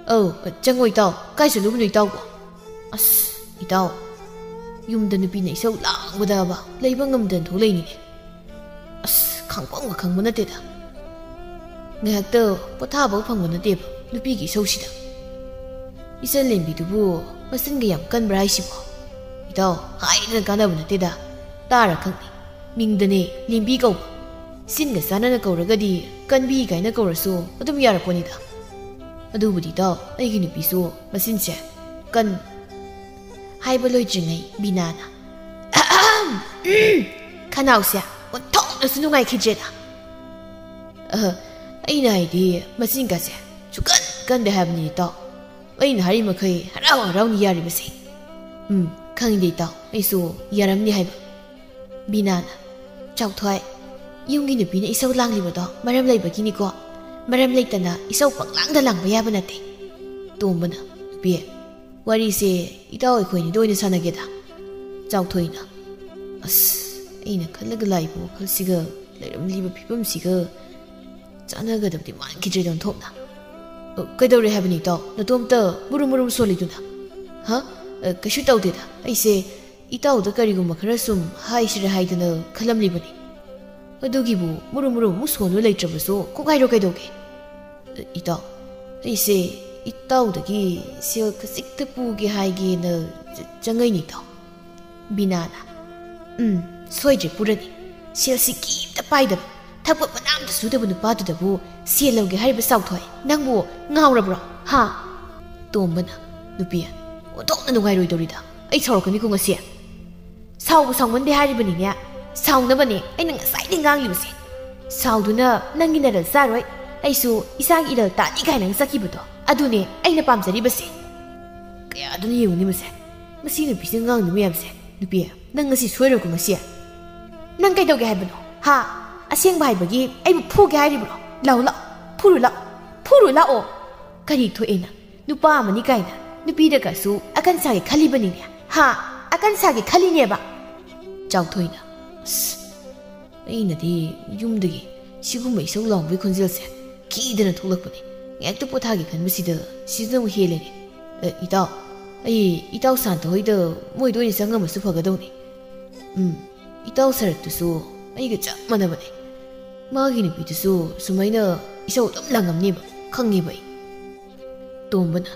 "ꯑꯧ, ꯆꯪꯉꯣ ꯏꯇꯥꯎ, ꯀꯥꯏ ꯆꯠꯂꯨꯕꯅꯣ ꯏꯇꯥꯎꯕꯣ?" "ꯑꯁ, ꯏꯇꯥꯎ, ꯌꯨꯝꯗ ꯅꯨꯄꯤꯅ ꯏꯁꯧ ꯂꯥꯡꯕꯗꯕ ꯂꯩꯕ ꯉꯝꯗꯅ ꯊꯣꯛꯂꯛꯏꯅꯤꯅꯦ꯫ ꯑꯁ, ꯈꯪꯐꯝꯒ ꯈꯪꯕ ꯅꯠꯇꯦꯗ꯫ ꯉꯥꯏꯍꯥꯛꯇ ꯄꯣꯊꯥꯕ ꯐꯪꯕ ꯅꯠꯇꯦꯕ ꯅꯨꯄꯤꯒꯤ ꯏꯁꯧꯁꯤꯗ꯫ ꯏꯆꯟ ꯂꯦꯝꯕꯤꯗꯨꯕꯨ ꯃꯆꯤꯟꯒ ꯌꯥꯝ ꯀꯟꯕ꯭ꯔꯥ ꯍꯥꯏꯁꯤꯕꯣ? ꯏꯇꯥꯎ, ꯍꯥꯏꯗꯅ ꯀꯥꯟꯅꯕ ꯅꯠꯇꯦꯗ, ꯇꯥꯔ ꯈꯪꯅꯤ꯫ ꯃꯤꯡꯗꯅꯦ ꯂꯦꯝꯕꯤ ꯀꯧꯕ꯫ ꯆꯤꯟꯒ ꯆꯥꯟꯅꯅ ꯀꯧꯔꯒꯗꯤ ꯀꯟꯕꯤ ꯀꯥꯏꯅ ꯀꯧꯔꯁꯨ ꯑꯗꯨꯝ ꯌꯥꯔꯛꯄꯅꯤꯗ꯫ ꯑꯗꯨꯕꯨꯗꯤ ꯏꯇꯥꯎ, ꯑꯩꯒꯤ ꯅꯨꯄꯤꯁꯨ ꯃꯆꯤꯟꯁꯦ ꯀꯟ-" ꯍꯥꯏꯕ ꯂꯣꯏꯗ꯭ꯔꯤꯉꯩ ꯕꯤꯅꯥꯅ, "ꯑꯍꯝ! ꯎꯝ!" ꯈꯅꯥꯎꯁꯦ ꯑꯣꯟꯊꯣꯛꯅꯁꯨ ꯅꯨꯡꯉꯥꯏꯈꯤꯗ꯭ꯔꯦꯗ꯫ "ꯑꯍ, ꯑꯩꯅ ꯍꯥꯏꯗꯤ ꯃꯆꯤꯟꯒꯁꯦ ꯁꯨꯀꯟ ꯀꯟꯗꯦ ꯍꯥꯏꯕꯅꯤ ꯏꯇꯥꯎ꯫ ꯑꯩꯅ ꯍꯥꯏꯔꯤ ꯃꯈꯩ ꯍꯔꯥꯎ ꯍꯔꯥꯎꯅ ꯌꯥꯔꯤꯕꯁꯦ꯫ ꯎꯝ, ꯈꯪꯗꯦ ꯏꯇꯥꯎ, ꯑꯩꯁꯨ ꯌꯥꯔꯝꯅꯤ ꯍꯥꯏꯕ꯫" ꯕꯤꯅꯥꯅ, "ꯆꯥꯎꯊꯣꯏ, ꯌꯨꯝꯒꯤ ꯅꯨꯄꯤꯅ ꯏꯁꯧ ꯂꯥꯡꯂꯤꯕꯗꯣ ꯃꯔꯝ ꯂꯩꯕꯒꯤꯅꯤꯀꯣ꯫ ꯃꯔꯝ ꯂꯩꯇꯅ ꯏꯁꯧ ꯄꯪꯂꯥꯡꯗ ꯂꯥꯡꯕ ꯌꯥꯕ ꯅꯠꯇꯦ꯫" ꯇꯣꯝꯕꯅ, "ꯅꯨꯄꯤ, ꯋꯥꯔꯤꯁꯦ ꯏꯇꯥꯎ ꯑꯩꯈꯣꯏꯅꯤꯗ ꯑꯣꯏꯅ ꯁꯥꯟꯅꯒꯦꯗ꯫" ꯆꯥꯎꯊꯣꯏꯅ, "ꯑꯁ, ꯑꯩꯅ ꯈꯜꯂꯒ ꯂꯥꯛꯏꯕ ꯋꯥꯈꯜꯁꯤꯒ ꯂꯩꯔꯝꯂꯤꯕ ꯐꯤꯕꯝꯁꯤꯒ ꯆꯥꯟꯅꯒꯗꯕꯗꯤ ꯃꯥꯟꯈꯤꯗ꯭ꯔꯦꯗ ꯑꯣꯟꯊꯣꯛꯅ꯫ ꯑ, ꯀꯩꯗꯧꯔꯦ ꯍꯥꯏꯕꯅꯤ ꯏꯇꯥꯎ? ꯅꯇꯣꯝꯇ ꯃꯨꯔꯨꯝ ꯃꯨꯔꯨꯝ ꯁꯣꯜꯂꯤꯗꯨꯅ?" "ꯍꯥ? ꯑ, ꯀꯩꯁꯨ ꯇꯧꯗꯦꯗ꯫ ꯑꯩꯁꯦ ꯏꯇꯥꯎꯗ ꯀꯔꯤꯒꯨꯝꯕ ꯈꯔ ꯁꯨꯝ ꯍꯥꯏꯁꯤꯔꯦ ꯍꯥꯏꯗꯅ ꯈꯜꯂꯝꯂꯤꯕꯅꯤ꯫ ꯑꯗꯨꯒꯤꯕꯨ ꯃꯨꯔꯨꯝ ꯃꯨꯔꯨꯝ ꯑꯃꯨꯛ ꯁꯣꯟꯗꯨꯅ ꯂꯩꯇ꯭ꯔꯕꯁꯨ ꯀꯣꯛ ꯍꯥꯏꯔꯣ ꯀꯩꯗꯧꯒꯦ?" "ꯏꯇꯥꯎ, ꯑꯩꯁꯦ ꯏꯇꯥꯎꯗꯒꯤ ꯁꯦꯜ ꯈꯖꯤꯛꯇ ꯄꯨꯒꯦ ꯍꯥꯏꯒꯦꯅ ꯆ-, ꯆꯪꯉꯛꯏꯅꯤ ꯏꯇꯥꯎ꯫" ꯕꯤꯅꯥꯅ, "ꯎꯝ, ꯁꯣꯏꯗ꯭ꯔꯦ ꯄꯨꯔꯅꯤ꯫ ꯁꯦꯜꯁꯤ ꯀꯤꯝꯇ ꯄꯥꯏꯗꯕ, ꯊꯕꯛ ꯃꯅꯥ ꯑꯝꯇ ꯁꯨꯗꯕ ꯅꯨꯄꯥꯗꯨꯗꯕꯨ ꯁꯦꯜ ꯂꯧꯒꯦ ꯍꯥꯏꯔꯤꯕ ꯆꯥꯎꯊꯣꯏ? ꯅꯪꯕꯨ ꯉꯥꯎꯔꯕ꯭ꯔꯣ? ꯍꯥ?" ꯇꯣꯝꯕꯅ, "ꯅꯨꯄꯤ, ꯑꯣꯟꯊꯣꯛꯅ ꯅꯨꯡꯉꯥꯏꯔꯣꯏꯗꯧꯔꯤꯗ꯫ ꯑꯩ ꯁꯥꯎꯔꯛꯀꯅꯤꯀꯣ ꯉꯁꯤ꯫ ꯁꯥꯎꯕ ꯁꯥꯎꯃꯟꯗꯦ ꯍꯥꯏꯔꯤꯕꯅꯤꯅꯦ꯫ ꯁꯥꯎꯅꯕꯅꯦ ꯑꯩꯅ ꯉꯁꯥꯏꯗꯩ ꯉꯥꯡꯂꯤꯕꯁꯦ꯫ ꯁꯥꯎꯗꯨꯅ ꯅꯪꯒꯤ ꯅꯔꯜ ꯆꯥꯔꯣꯏ, ꯑꯩꯁꯨ ꯏꯁꯥꯒꯤ ꯏꯔꯜ ꯇꯥꯅꯤ ꯀꯥꯏꯅ ꯆꯠꯈꯤꯕꯗꯣ, ꯑꯗꯨꯅꯦ ꯑꯩꯅ ꯄꯥꯝꯖꯔꯤꯕꯁꯦ꯫" ꯀꯌꯥꯗꯨꯅ ꯌꯦꯡꯉꯨꯅꯤ ꯃꯁꯦ꯫ ꯃꯁꯤ ꯅꯨꯄꯤꯁꯤꯅ ꯉꯥꯡꯉꯤ ꯃꯌꯥꯝꯁꯦ꯫ ꯅꯨꯄꯤ, ꯅꯪ ꯉꯁꯤ ꯁꯣꯏꯔꯣꯏꯀꯣ ꯉꯁꯤ꯫ ꯅꯪ ꯀꯩꯗꯧꯒꯦ ꯍꯥꯏꯕꯅꯣ? ꯍꯥ? ꯑꯁꯦꯡꯕ ꯍꯥꯏꯕꯒꯤ ꯑꯩꯕꯨ ꯐꯨꯒꯦ ꯍꯥꯏꯔꯤꯕ꯭ꯔꯣ? ꯂꯥꯛꯑꯣ, ꯂꯥꯛꯑꯣ꯫ ꯐꯨꯔꯨ ꯂꯥꯛꯑꯣ꯫ ꯐꯨꯔꯨ ꯂꯥꯛꯑꯣ꯫ ꯀꯔꯤ ꯊꯣꯛꯑꯦꯅ? ꯅꯨꯄꯥ ꯑꯃꯅꯤ ꯀꯥꯏꯅ ꯅꯨꯄꯤꯗꯒꯁꯨ ꯑꯀꯟ ꯁꯥꯒꯦ ꯈꯜꯂꯤꯕꯅꯤꯅꯦ꯫ ꯍꯥ? ꯑꯀꯟ ꯁꯥꯒꯦ ꯈꯜꯂꯤꯅꯦꯕ꯫ ꯆꯥꯎꯊꯣꯏꯅ, ꯑꯁ, ꯑꯩꯅꯗꯤ ꯌꯨꯝꯗꯒꯤ ꯁꯤꯒꯨꯝꯕ ꯏꯁꯧ ꯂꯥꯡꯕꯒꯤ ꯈꯣꯟꯖꯦꯜꯁꯦ ꯀꯤꯗꯅ ꯊꯣꯛꯂꯛꯄꯅꯦ꯫ ꯉꯥꯏꯍꯥꯛꯇ ꯄꯣꯊꯥꯒꯦ ꯈꯟꯕꯁꯤꯗ ꯁꯤꯗꯅ ꯑꯃꯨꯛ ꯍꯦꯜꯂꯦꯅꯦ꯫ ꯑꯦ, ꯏꯇꯥꯎ, ꯑꯩ ꯏꯇꯥꯎ ꯁꯥꯟꯇ ꯍꯣꯏꯗ ꯃꯣꯏꯗ ꯑꯣꯏꯅ ꯆꯪꯉꯝꯃꯁꯨ ꯐꯒꯗꯧꯅꯤ꯫ ꯎꯝ, ꯏꯇꯥꯎ ꯁꯔꯠꯇꯨꯁꯨ ꯑꯩꯒ ꯆꯞ ꯃꯥꯟꯅꯕꯅꯦ꯫ ꯃꯥꯒꯤ ꯅꯨꯄꯤꯗꯨꯁꯨ ꯁꯨꯃꯥꯏꯅ ꯏꯁꯧ ꯑꯗꯨꯝ ꯂꯥꯡꯉꯝꯅꯦꯕ ꯈꯪꯉꯦꯕ ꯑꯩ꯫ ꯇꯣꯝꯕꯅ,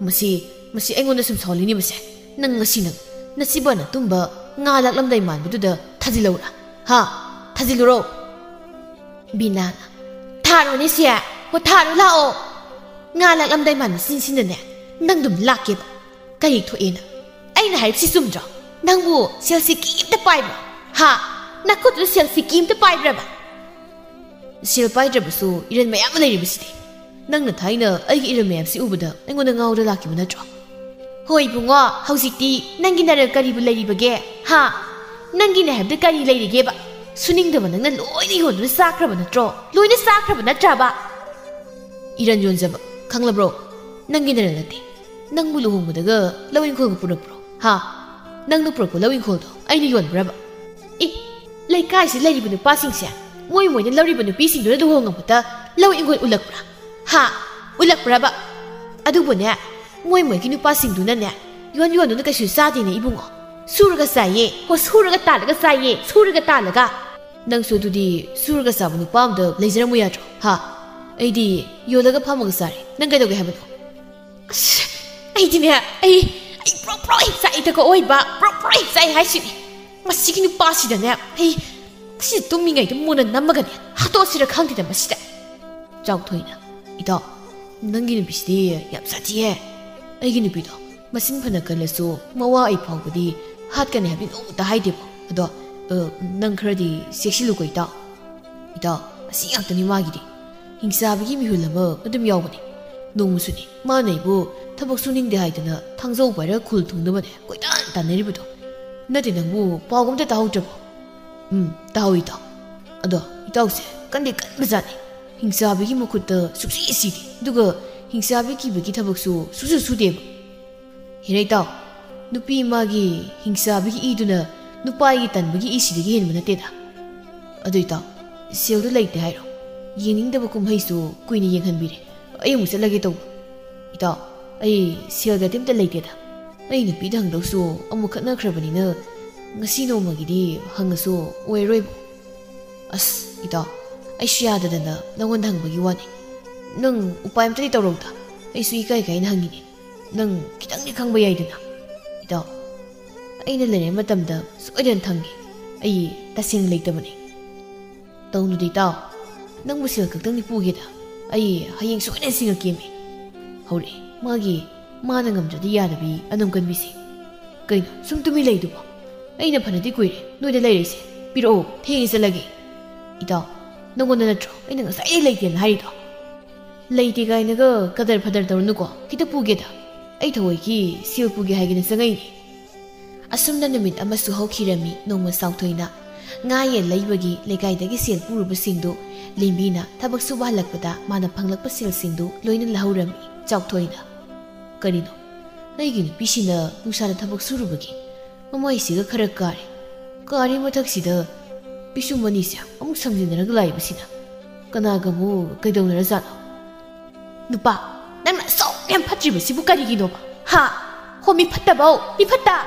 "ꯃꯁꯤ, ꯃꯁꯤ ꯑꯩꯉꯣꯟꯗ ꯁꯨꯝ ꯁꯥꯎꯍꯜꯂꯤꯅꯦ ꯃꯁꯦ꯫ ꯅꯪ ꯉꯁꯤ ꯅꯪ ꯅꯁꯤꯕ ꯅꯇꯨꯝꯕ ꯉꯥ ꯂꯥꯛꯂꯝꯗꯥꯏ ꯃꯥꯟꯕꯗꯨꯗ ꯊꯥꯖꯤꯜꯂꯧꯔꯥ? ꯍꯥ? ꯊꯥꯖꯤꯜꯂꯨꯔꯣ?" ꯕꯤꯅꯥꯅ, "ꯊꯥꯔꯣꯅꯦ ꯁꯦ, ꯍꯣ ꯊꯥꯔꯣ ꯂꯥꯛꯑꯣ꯫ ꯉꯥ ꯂꯥꯛꯂꯝꯗꯥꯏ ꯃꯥꯟꯕ ꯁꯤꯟꯁꯤꯅꯅꯦ ꯅꯪ ꯑꯗꯨꯝ ꯂꯥꯛꯀꯦꯕ꯫ ꯀꯔꯤ ꯊꯣꯛꯑꯦꯅ? ꯑꯩꯅ ꯍꯥꯏꯔꯤꯕꯁꯤ ꯆꯨꯝꯗ꯭ꯔꯣ? ꯅꯪꯕꯨ ꯁꯦꯜꯁꯤ ꯀꯤꯝꯇ ꯄꯥꯏꯕ꯭ꯔꯣ? ꯍꯥ? ꯅꯈꯨꯠꯇꯨꯗ ꯁꯦꯜꯁꯤ ꯀꯤꯝꯇ ꯄꯥꯏꯕ꯭ꯔꯕ? ꯁꯦꯜ ꯄꯥꯏꯗ꯭ꯔꯕꯁꯨ ꯏꯔꯟ ꯃꯌꯥꯝ ꯑꯃ ꯂꯩꯔꯤꯕꯁꯤꯗꯤ꯫ ꯅꯪꯅ ꯊꯥꯏꯅ ꯑꯩꯒꯤ ꯏꯔꯟ ꯃꯌꯥꯝꯁꯤ ꯎꯕꯗ ꯑꯩꯉꯣꯟꯗ ꯉꯥꯎꯗ ꯂꯥꯛꯈꯤꯕ ꯅꯠꯇ꯭ꯔꯣ?" "ꯍꯣꯏ ꯏꯕꯨꯡꯉꯣ, ꯍꯧꯖꯤꯛꯇꯤ ꯅꯪꯒꯤ ꯅꯔꯜ ꯀꯔꯤꯕꯨ ꯂꯩꯔꯤꯕꯒꯦ? ꯍꯥ? ꯅꯪꯒꯤꯅꯦ ꯍꯥꯏꯕꯗ ꯀꯔꯤ ꯂꯩꯔꯤꯒꯦꯕ? ꯁꯨꯅꯤꯡꯗꯕ ꯅꯪꯅ ꯂꯣꯏꯅ ꯌꯣꯟꯗꯨꯅ ꯆꯥꯈ꯭ꯔꯕ ꯅꯠꯇ꯭ꯔꯣ? ꯂꯣꯏꯅ ꯆꯥꯈ꯭ꯔꯕ ꯅꯠꯇ꯭ꯔꯕ?" "ꯏꯔꯟ ꯌꯣꯟꯖꯕ ꯈꯪꯂꯕ꯭ꯔꯣ? ꯅꯪꯒꯤ ꯅꯔꯜ ꯅꯠꯇꯦ꯫ ꯅꯪꯕꯨ ꯂꯨꯍꯣꯡꯕꯗꯒ ꯂꯧ ꯏꯪꯈꯣꯜꯒ ꯄꯨꯔꯛꯄ꯭ꯔꯣ? ꯍꯥ? ꯅꯪꯅ ꯄꯨꯔꯛꯄ ꯂꯧ ꯏꯪꯈꯣꯜꯗꯣ ꯑꯩꯅ ꯌꯣꯟꯕ꯭ꯔꯕ?" "ꯑꯦ, ꯂꯩꯀꯥꯏꯁꯤ ꯂꯩꯔꯤꯕ ꯅꯨꯄꯥꯁꯤꯡꯁꯦ ꯃꯣꯏ ꯃꯣꯏꯅ ꯂꯧꯔꯤꯕ ꯅꯨꯄꯤꯁꯤꯡꯗꯨꯅ ꯂꯨꯍꯣꯡꯉꯕꯗ ꯂꯧ ꯏꯪꯈꯣꯜ ꯎꯠꯂꯛꯄ꯭ꯔꯥ? ꯍꯥ? ꯎꯠꯂꯛꯄ꯭ꯔꯕ? ꯑꯗꯨꯕꯨꯅꯦ, ꯃꯣꯏ ꯃꯣꯏꯒꯤ ꯅꯨꯄꯥꯁꯤꯡꯗꯨꯅꯅꯦ ꯌꯣꯟ ꯌꯣꯟꯗꯨꯅ ꯀꯩꯁꯨ ꯆꯥꯗꯦꯅꯦ ꯏꯕꯨꯡꯉꯣ꯫ ꯁꯨꯔꯒ ꯆꯥꯏꯌꯦ꯫ ꯍꯣ, ꯁꯨꯔꯒ ꯇꯥꯜꯂꯒ ꯆꯥꯏꯌꯦ꯫ ꯁꯨꯔꯒ ꯇꯥꯜꯂꯒ꯫ ꯅꯪꯁꯨ ꯑꯗꯨꯗꯤ ꯁꯨꯔꯒ ꯆꯥꯕ ꯅꯨꯄꯥ ꯑꯝꯗ ꯂꯩꯖꯔꯝꯃꯨ ꯌꯥꯗ꯭ꯔꯣ? ꯍꯥ? ꯑꯩꯗꯤ ꯌꯣꯜꯂꯒ ꯐꯝꯃꯒ ꯆꯥꯔꯦ꯫ ꯅꯪ ꯀꯩꯗꯧꯒꯦ ꯍꯥꯏꯕꯅꯣ?" "ꯑꯁ, ꯑꯩꯗꯤꯅꯦ, ꯑꯩ, ꯑꯩ ꯄ꯭ꯔꯣꯛ ꯄ꯭ꯔꯣꯛ ꯍꯦꯛ ꯆꯥꯛꯏꯗꯀꯣ ꯑꯣꯏꯕ, ꯄ꯭ꯔꯣꯛ ꯄ꯭ꯔꯣꯛ ꯍꯦꯛ ꯆꯥꯛꯏ ꯍꯥꯏꯁꯤꯅꯤ꯫ ꯃꯁꯤꯒꯤ ꯅꯨꯄꯥꯁꯤꯗꯅꯦ, ꯑꯩ, ꯃꯁꯤꯗ ꯇꯨꯝꯃꯤꯉꯩꯗ ꯃꯣꯟꯅ ꯅꯝꯃꯒꯅꯦ ꯍꯥꯠꯇꯣꯛꯑꯁꯤꯔ ꯈꯪꯗꯦꯗ ꯃꯁꯤꯗ꯫" ꯆꯥꯎꯊꯣꯏꯅ, "ꯏꯇꯥꯎ, ꯅꯪꯒꯤ ꯅꯨꯄꯤꯁꯤꯗꯤ ꯌꯥꯝ ꯁꯥꯊꯤꯍꯦ꯫ ꯑꯩꯒꯤ ꯅꯨꯄꯤꯗꯣ ꯃꯆꯤꯟ ꯐꯅ ꯀꯜꯂꯁꯨ ꯃꯋꯥ ꯑꯩ ꯐꯥꯎꯕꯗꯤ ꯍꯥꯠꯀꯅꯤ ꯍꯥꯏꯕꯗꯤ ꯅꯣꯡꯃꯇ ꯍꯥꯏꯗꯦꯕꯣ꯫ ꯑꯗꯣ, ꯑ, ꯅꯪ ꯈꯔꯗꯤ ꯆꯦꯛꯁꯤꯜꯂꯨꯀꯣ ꯏꯇꯥꯎ꯫ ꯏꯇꯥꯎ, ꯑꯁꯤ ꯉꯥꯛꯇꯅꯤ ꯃꯥꯒꯤꯗꯤ꯫ ꯍꯤꯡꯆꯥꯕꯤꯒꯤ ꯃꯤꯍꯨꯜ ꯑꯃ ꯑꯗꯨꯝ ꯌꯥꯎꯕꯅꯤ꯫ ꯅꯣꯡꯃꯁꯨꯅꯤ ꯃꯥꯅ ꯑꯩꯕꯨ ꯊꯕꯛ ꯁꯨꯅꯤꯡꯗꯦ ꯍꯥꯏꯗꯅ ꯊꯥꯡꯖꯧ ꯄꯥꯏꯔꯒ ꯈꯨꯜ ꯊꯨꯡꯅꯕꯅꯦ ꯀꯣꯏꯇꯥꯟ ꯇꯥꯟꯅꯔꯤꯕꯗꯣ꯫ ꯅꯠꯇꯦ, ꯅꯪꯕꯨ ꯄꯥꯎꯒ ꯑꯝꯇ ꯇꯥꯍꯧꯗ꯭ꯔꯕꯣ? ꯎꯝ, ꯇꯥꯍꯧꯏ, ꯏꯇꯥꯎ꯫ ꯑꯗꯣ ꯏꯇꯥꯎꯁꯦ ꯀꯟꯗꯤ ꯀꯟꯕꯖꯥꯠꯅꯤ꯫ ꯍꯤꯡꯆꯥꯕꯤꯒꯤ ꯃꯈꯨꯠꯇ ꯁꯨꯛꯁꯤ ꯁꯤꯗꯦ, ꯑꯗꯨꯒ ꯍꯤꯡꯆꯥꯕꯤ ꯀꯤꯕꯒꯤ ꯊꯕꯛꯁꯨ ꯁꯨꯁꯨ ꯁꯨꯗꯦꯕ꯫ ꯍꯦꯔꯥ ꯏꯇꯥꯎ, ꯅꯨꯄꯤ ꯃꯥꯒꯤ ꯍꯤꯡꯆꯥꯕꯤꯒꯤ ꯏꯗꯨꯅ ꯅꯨꯄꯥꯒꯤ ꯇꯟꯕꯒꯤ ꯏꯁꯤꯗꯒꯤ ꯍꯦꯟꯕ ꯅꯠꯇꯦꯗ꯫ ꯑꯗꯨ ꯏꯇꯥꯎ, ꯁꯦꯜꯗꯨ ꯂꯩꯇꯦ ꯍꯥꯏꯔꯣ? ꯌꯦꯡꯅꯤꯡꯗꯕ ꯀꯨꯝꯍꯩꯁꯨ ꯀꯨꯏꯅ ꯌꯦꯡꯍꯟꯕꯤꯔꯦ꯫ ꯑꯩ ꯑꯃꯨꯛ ꯆꯠꯂꯒꯦ ꯇꯧꯕ꯫ ꯏꯇꯥꯎ, ꯑꯩ ꯁꯦꯜꯒꯗꯤ ꯑꯝꯇ ꯂꯩꯇꯦꯗ꯫ ꯑꯩ ꯅꯨꯄꯤꯗ ꯍꯪꯗꯧꯁꯨ ꯑꯃꯨꯛ ꯈꯠꯅꯈ꯭ꯔꯕꯅꯤꯅ ꯉꯁꯤ ꯅꯣꯡꯃꯒꯤꯗꯤ ꯍꯪꯉꯁꯨ ꯑꯣꯏꯔꯣꯏꯕ꯫ ꯑꯁ ꯏꯇꯥꯎ, ꯑꯩꯁꯨ ꯌꯥꯗꯗꯅ ꯅꯉꯣꯟꯗ ꯍꯪꯕꯒꯤ ꯋꯥꯅꯤ꯫ ꯅꯪ ꯎꯄꯥꯏ ꯑꯝꯇꯗꯤ ꯇꯧꯔꯧꯗ꯫ ꯑꯩꯁꯨ ꯏꯀꯥꯏ ꯀꯥꯏꯅ ꯍꯪꯉꯤꯅꯦ꯫ ꯅꯪ ꯈꯤꯇꯪꯗꯤ ꯈꯪꯕ ꯌꯥꯏꯗꯅ꯫ ꯏꯇꯥꯎ, ꯑꯩꯅ ꯂꯩꯔꯤꯉꯩ ꯃꯇꯝꯗ ꯁꯣꯏꯗꯅ ꯊꯪꯒꯦ꯫ ꯑꯩ ꯇꯁꯦꯡꯅ ꯂꯩꯇꯕꯅꯤ꯫ ꯇꯧꯅꯨꯗ ꯏꯇꯥꯎ, ꯅꯪꯕꯨ ꯁꯦꯜ ꯈꯛꯇꯪꯗꯤ ꯄꯨꯒꯦꯗ꯫ ꯑꯩ ꯍꯌꯦꯡ ꯁꯣꯏꯗꯅ ꯁꯤꯡꯉꯛꯀꯦꯃꯤ꯫ ꯍꯧꯔꯛꯑꯦ ꯃꯥꯒꯤ ꯃꯥꯅ ꯉꯝꯗ꯭ꯔꯗꯤ ꯌꯥꯗꯕꯤ ꯑꯅꯝ ꯀꯟꯕꯤꯁꯦ꯫ ꯀꯩꯅꯣ ꯁꯨꯝ ꯇꯨꯃꯤꯟ ꯂꯩꯗꯨꯕꯣ? ꯑꯩꯅ ꯐꯅꯗꯤ ꯀꯨꯏꯔꯦ ꯅꯣꯏꯗ ꯂꯩꯔꯤꯁꯦ꯫ ꯄꯤꯔꯛꯑꯣ, ꯊꯦꯡꯉꯦ ꯆꯠꯂꯒꯦ꯫ ꯏꯇꯥꯎ, ꯅꯪꯉꯣꯟꯗ ꯅꯠꯇ꯭ꯔꯣ ꯑꯩꯅ ꯉꯁꯥꯏꯗꯩ ꯂꯩꯇꯦꯅ ꯍꯥꯏꯔꯤꯗꯣ? ꯂꯩꯇꯦ ꯀꯥꯏꯅꯒ ꯀꯗꯔ ꯐꯗꯔ ꯇꯧꯔꯨꯅꯨꯀꯣ꯫ ꯈꯤꯇ ꯄꯨꯒꯦꯗ꯫ ꯑꯩ ꯊꯑꯣꯏꯒꯤ ꯁꯦꯜ ꯄꯨꯒꯦ ꯍꯥꯏꯒꯦꯅ ꯆꯪꯉꯛꯏꯅꯦ꯫ ꯑꯁꯨꯝꯅ ꯅꯨꯃꯤꯠ ꯑꯃꯁꯨ ꯍꯧꯈꯤꯔꯝꯃꯤ꯫ ꯅꯣꯡꯃ ꯆꯥꯎꯊꯣꯏꯅ ꯉꯥ ꯌꯦꯟ ꯂꯩꯕꯒꯤ ꯂꯩꯀꯥꯏꯗꯒꯤ ꯁꯦꯜ ꯄꯨꯔꯨꯕꯁꯤꯡꯗꯨ ꯂꯦꯝꯕꯤꯅ ꯊꯕꯛ ꯁꯨꯕ ꯍꯜꯂꯛꯄꯗ ꯃꯥꯅ ꯐꯪꯂꯛꯄ ꯁꯦꯜꯁꯤꯡꯗꯨ ꯂꯣꯏꯅ ꯂꯧꯍꯧꯔꯝꯃꯤ꯫ ꯆꯥꯎꯊꯣꯏꯅ, "ꯀꯔꯤꯅꯣ? ꯑꯩꯒꯤ ꯅꯨꯄꯤꯁꯤꯅ ꯅꯨꯡꯁꯥꯗ ꯊꯕꯛ ꯁꯨꯔꯨꯕꯒꯤ ꯃꯃꯥꯏꯁꯤꯒ ꯈꯔ ꯀꯥꯔꯦ꯫ ꯀꯥꯔꯤ ꯃꯊꯛꯁꯤꯗ ꯄꯤꯁꯨꯝ ꯑꯅꯤꯁꯦ ꯑꯃꯨꯛ ꯁꯝꯖꯤꯟꯅꯔꯒ ꯂꯥꯛꯏꯕꯁꯤꯅ꯫ ꯀꯅꯥꯒ ꯑꯃꯨꯛ ꯀꯩꯗꯧꯅꯔꯖꯥꯠꯅꯣ?" "ꯅꯨꯄꯥ, ꯅꯪꯅ ꯑꯁꯨꯛ ꯌꯥꯝ ꯐꯠꯇ꯭ꯔꯤꯕꯁꯤꯕꯨ ꯀꯔꯤꯒꯤꯅꯣꯕ? ꯍꯥ? ꯍꯣ, ꯃꯤ ꯐꯠꯇꯕꯧ, ꯃꯤ ꯐꯠꯇ!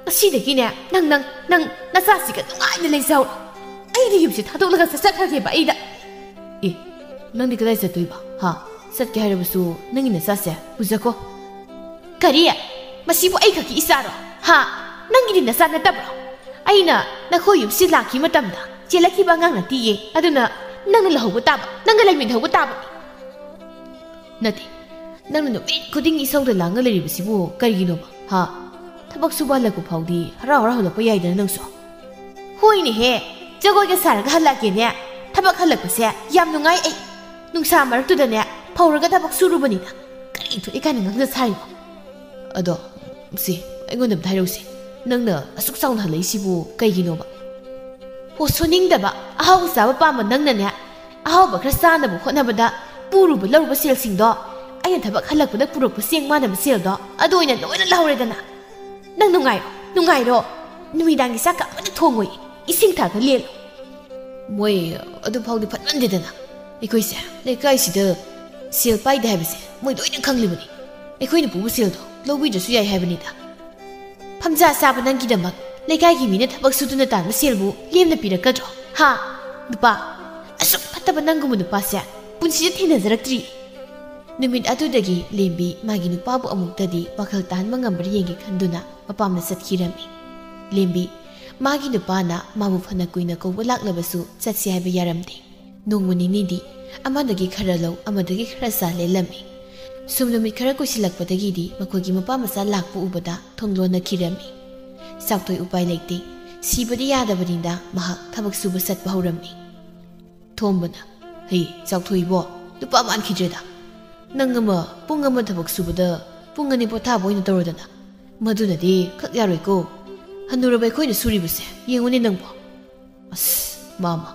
ꯉꯁꯤꯗꯒꯤꯅꯦ ꯅꯪ, ꯅꯪ, ꯅꯪ ꯅꯆꯥꯁꯤꯒ ꯅꯨꯡꯉꯥꯏꯅ ꯂꯩꯖꯍꯧꯔꯣ꯫ ꯑꯩꯗꯤ ꯌꯨꯝꯁꯦ ꯊꯥꯗꯣꯛꯂꯒ ꯆꯠꯆꯈ꯭ꯔꯒꯦꯕ ꯑꯩꯗ꯫ ꯑꯦ, ꯅꯪꯗꯤ ꯀꯗꯥꯏ ꯆꯠꯇꯣꯏꯕ? ꯍꯥ? ꯆꯠꯀꯦ ꯍꯥꯏꯔꯕꯁꯨ ꯅꯪꯒꯤ ꯅꯆꯥꯁꯦ ꯄꯨꯖꯈꯣ꯫" "ꯀꯔꯤ? ꯃꯁꯤꯕꯨ ꯑꯩ ꯈꯛꯀꯤ ꯏꯆꯥꯔꯣ? ꯍꯥ? ꯅꯪꯒꯤꯗꯤ ꯅꯆꯥ ꯅꯠꯇꯕ꯭ꯔꯣ? ꯑꯩꯅ ꯅꯈꯣꯏ ꯌꯨꯝꯁꯤ ꯂꯥꯛꯈꯤ ꯃꯇꯝꯗ ꯆꯦꯜꯂꯛꯈꯤꯕ ꯑꯉꯥꯡ ꯅꯠꯇꯤꯌꯦ꯫ ꯑꯗꯨꯅ ꯅꯪꯅ ꯂꯧꯍꯧꯕ ꯇꯥꯕ, ꯅꯪꯒ ꯂꯩꯃꯤꯟꯅꯍꯧꯕ ꯇꯥꯕ꯫" "ꯅꯠꯇꯦ, ꯅꯪꯅ ꯅꯨꯃꯤꯠ ꯈꯨꯗꯤꯡꯒꯤ ꯏꯁꯧꯗ ꯂꯥꯡꯉ ꯂꯩꯔꯤꯕꯁꯤꯕꯨ ꯀꯔꯤꯒꯤꯅꯣꯕ? ꯍꯥ? ꯊꯕꯛ ꯁꯨꯕ ꯍꯜꯂꯛꯄ ꯐꯥꯎꯗꯤ ꯍꯔꯥꯎ ꯍꯔꯥꯎ ꯍꯜꯂꯛꯄ ꯌꯥꯏꯗꯅ ꯅꯪꯁꯨ꯫" "ꯍꯣꯏꯅꯦꯍꯦ, ꯖꯒꯣꯏꯒ ꯁꯥꯔꯒ ꯍꯜꯂꯛꯀꯦꯅꯦ꯫ ꯊꯕꯛ ꯍꯜꯂꯛꯄꯁꯦ ꯌꯥꯝ ꯅꯨꯡꯉꯥꯏ ꯑꯩ꯫ ꯅꯨꯡꯁꯥ ꯃꯔꯛꯇꯨꯗꯅꯦ ꯐꯧꯔꯒ ꯊꯕꯛ ꯁꯨꯔꯨꯕꯅꯤꯅ ꯀꯔꯤ ꯑꯩ ꯊꯣꯛꯑꯦ ꯀꯥꯏꯅ ꯉꯥꯡꯅ ꯁꯥꯔꯤꯕꯣ? ꯑꯗꯣ, ꯁꯤ, ꯑꯩꯉꯣꯟꯗ ꯑꯝꯇ ꯍꯥꯏꯔꯛꯎꯁꯦ꯫ ꯅꯪꯅ ꯑꯁꯨꯛ ꯆꯥꯎꯅ ꯍꯜꯂꯛꯏꯁꯤꯕꯨ ꯀꯩꯒꯤꯅꯣꯕ? ꯍꯣ, ꯁꯣꯟꯅꯤꯡꯗꯕ, ꯑꯍꯥꯎꯕ ꯆꯥꯕ ꯄꯥꯝꯕ ꯅꯪꯅꯅꯦ, ꯑꯍꯥꯎꯕ ꯈꯔ ꯆꯥꯅꯕ ꯍꯣꯠꯅꯕꯗ ꯄꯨꯔꯨꯕ ꯂꯧꯔꯨꯕ ꯁꯦꯜꯁꯤꯡꯗꯣ, ꯑꯩꯅ ꯊꯕꯛ ꯍꯜꯂꯛꯄꯗ ꯄꯨꯔꯛꯄ ꯆꯦꯡ ꯃꯥꯟꯅꯕ ꯁꯦꯜꯗꯣ, ꯑꯗꯨ ꯑꯣꯏꯅ ꯂꯣꯏꯅ ꯂꯧꯍꯧꯔꯦꯗꯅ꯫ ꯅꯪ ꯅꯨꯡꯉꯥꯏꯔꯣ, ꯅꯨꯡꯉꯥꯏꯔꯣ꯫ ꯅꯨꯃꯤꯗꯥꯡꯒꯤ ꯆꯥꯛꯀ ꯑꯃꯠꯇ ꯊꯣꯡꯉꯣꯏ, ꯏꯁꯤꯡ ꯊꯥꯛꯑꯒ ꯂꯦꯜꯂꯣ꯫ ꯃꯣꯏ ꯑꯗꯨ ꯐꯥꯎꯗꯤ ꯐꯠꯃꯟꯗꯦꯗꯅ꯫ ꯑꯩꯈꯣꯏꯁꯦ ꯂꯩꯀꯥꯏꯁꯤꯗ ꯁꯦꯜ ꯄꯥꯏꯗꯦ ꯍꯥꯏꯕꯁꯦ ꯃꯣꯏ ꯂꯣꯏꯅ ꯈꯪꯂꯤꯕꯅꯤ꯫ ꯑꯩꯈꯣꯏꯅ ꯄꯨꯕ ꯁꯦꯜꯗꯣ ꯂꯧꯕꯤꯗ꯭ꯔꯁꯨ ꯌꯥꯏ ꯍꯥꯏꯕꯅꯤꯗ꯫ ꯐꯝꯖꯥ ꯆꯥꯕ ꯅꯪꯒꯤꯗꯃꯛ ꯂꯩꯀꯥꯏꯒꯤ ꯃꯤꯅ ꯊꯕꯛ ꯁꯨꯗꯨꯅ ꯇꯥꯟꯕ ꯁꯦꯜꯕꯨ ꯂꯦꯝꯅ ꯄꯤꯔꯛꯀꯗ꯭ꯔꯣ? ꯍꯥ? ꯅꯨꯄꯥ, ꯑꯁꯨꯛ ꯐꯠꯇꯕ ꯅꯪꯒꯨꯝꯕ ꯅꯨꯄꯥꯁꯦ ꯄꯨꯟꯁꯤꯗ ꯊꯦꯡꯅꯖꯔꯛꯇ꯭ꯔꯤ꯫ ꯅꯨꯃꯤꯠ ꯑꯗꯨꯗꯒꯤ ꯂꯦꯝꯕꯤ ꯃꯥꯒꯤ ꯅꯨꯄꯥꯕꯨ ꯑꯃꯨꯛꯇꯗꯤ ꯋꯥꯈꯜ ꯇꯥꯍꯟꯕ ꯉꯝꯕ꯭ꯔꯥ ꯌꯦꯡꯒꯦ ꯈꯟꯗꯨꯅ ꯃꯄꯥꯝꯗ ꯆꯠꯈꯤꯔꯝꯃꯤ꯫ ꯂꯦꯝꯕꯤ, ꯃꯥꯒꯤ ꯅꯨꯄꯥꯅ ꯃꯥꯕꯨ ꯐꯅ ꯀꯨꯏꯅ ꯀꯧꯕ ꯂꯥꯛꯂꯕꯁꯨ ꯆꯠꯁꯤ ꯍꯥꯏꯕ ꯌꯥꯔꯝꯗꯦ꯫ ꯅꯣꯡꯃ ꯅꯤꯅꯤꯗꯤ ꯑꯃꯗꯒꯤ ꯈꯔ ꯂꯧ, ꯑꯃꯗꯒꯤ ꯈꯔ ꯆꯥ ꯂꯦꯜꯂꯝꯃꯤ꯫ ꯁꯨꯝ ꯅꯨꯃꯤꯠ ꯈꯔ ꯀꯨꯏꯁꯤꯜꯂꯛꯄꯗꯒꯤꯗꯤ ꯃꯈꯣꯏꯒꯤ ꯃꯄꯥ ꯃꯆꯥ ꯂꯥꯛꯄ ꯎꯕꯗ ꯊꯣꯡ ꯂꯣꯟꯅꯈꯤꯔꯝꯃꯤ꯫ ꯆꯥꯎꯊꯣꯏ ꯎꯄꯥꯏ ꯂꯩꯇꯦ꯫ ꯁꯤꯕꯗꯤ ꯌꯥꯗꯕꯅꯤꯅ ꯃꯍꯥꯛ ꯊꯕꯛ ꯁꯨꯕ ꯆꯠꯄ ꯍꯧꯔꯝꯃꯤ꯫ ꯊꯣꯝꯕꯅ, "ꯍꯩ, ꯆꯥꯎꯊꯣꯏꯕꯣ, ꯅꯨꯄꯥ ꯃꯥꯟꯈꯤꯗ꯭ꯔꯦꯗ꯫ ꯅꯪ ꯑꯃ ꯄꯨꯡ ꯑꯃ ꯊꯕꯛ ꯁꯨꯕꯗ ꯄꯨꯡ ꯑꯅꯤ ꯄꯣꯊꯥꯕ ꯑꯣꯏꯅ ꯇꯧꯔꯗꯅ꯫ ꯃꯗꯨꯅꯗꯤ ꯈꯛ ꯌꯥꯔꯣꯏꯀꯣ꯫ ꯍꯟꯅꯨꯔꯕ ꯑꯩꯈꯣꯏꯅ ꯁꯨꯔꯤꯕꯁꯦ ꯌꯦꯡꯉꯨꯅꯦ ꯅꯪꯕꯣ꯫ ꯑꯁ, ꯃꯥꯃ,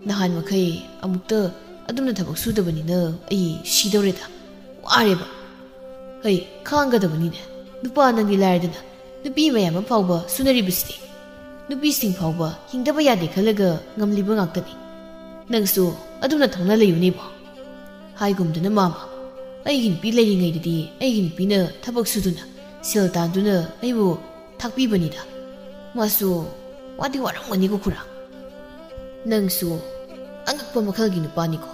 ꯅꯍꯥꯟ ꯃꯈꯩ ꯑꯃꯨꯛꯇ ꯑꯗꯨꯝꯅ ꯊꯕꯛ ꯁꯨꯗꯕꯅꯤꯅ ꯑꯩ ꯁꯤꯗꯧꯔꯦꯗ꯫ ꯋꯥꯔꯦꯕ꯫ ꯍꯩ, ꯈꯥꯡꯒꯗꯕꯅꯤꯅꯦ꯫ ꯅꯨꯄꯥ ꯅꯪꯗꯤ ꯂꯥꯏꯔꯗꯅ ꯅꯨꯄꯤ ꯃꯌꯥꯝ ꯑꯃ ꯐꯥꯎꯕ ꯁꯨꯅꯔꯤꯕꯁꯤꯗꯤ꯫ ꯅꯨꯄꯤꯁꯤꯡ ꯐꯥꯎꯕ ꯍꯤꯡꯗꯕ ꯌꯥꯗꯦ ꯈꯜꯂꯒ ꯉꯝꯂꯤꯕ ꯉꯥꯛꯇꯅꯤ꯫ ꯅꯪꯁꯨ ꯑꯗꯨꯝꯅ ꯊꯧꯅ ꯂꯩꯌꯨꯅꯦꯕꯣ꯫ ꯍꯥꯏꯒꯨꯝꯗꯅ ꯃꯥꯃ, ꯑꯩꯒꯤ ꯅꯨꯄꯤ ꯂꯩꯔꯤꯉꯩꯗꯗꯤ ꯑꯩꯒꯤ ꯅꯨꯄꯤꯅ ꯊꯕꯛ ꯁꯨꯗꯨꯅ ꯁꯦꯜ ꯇꯥꯟꯗꯨꯅ ꯑꯩꯕꯨ ꯊꯥꯛꯄꯤꯕꯅꯤꯗ꯫ ꯃꯥꯁꯨ ꯋꯥꯗꯤ ꯋꯥꯔꯝꯒꯅꯤꯀꯣ ꯈꯨꯔꯥ꯫ ꯅꯪꯁꯨ ꯑꯉꯛꯄ ꯃꯈꯜꯒꯤ ꯅꯨꯄꯥꯅꯤꯀꯣ꯫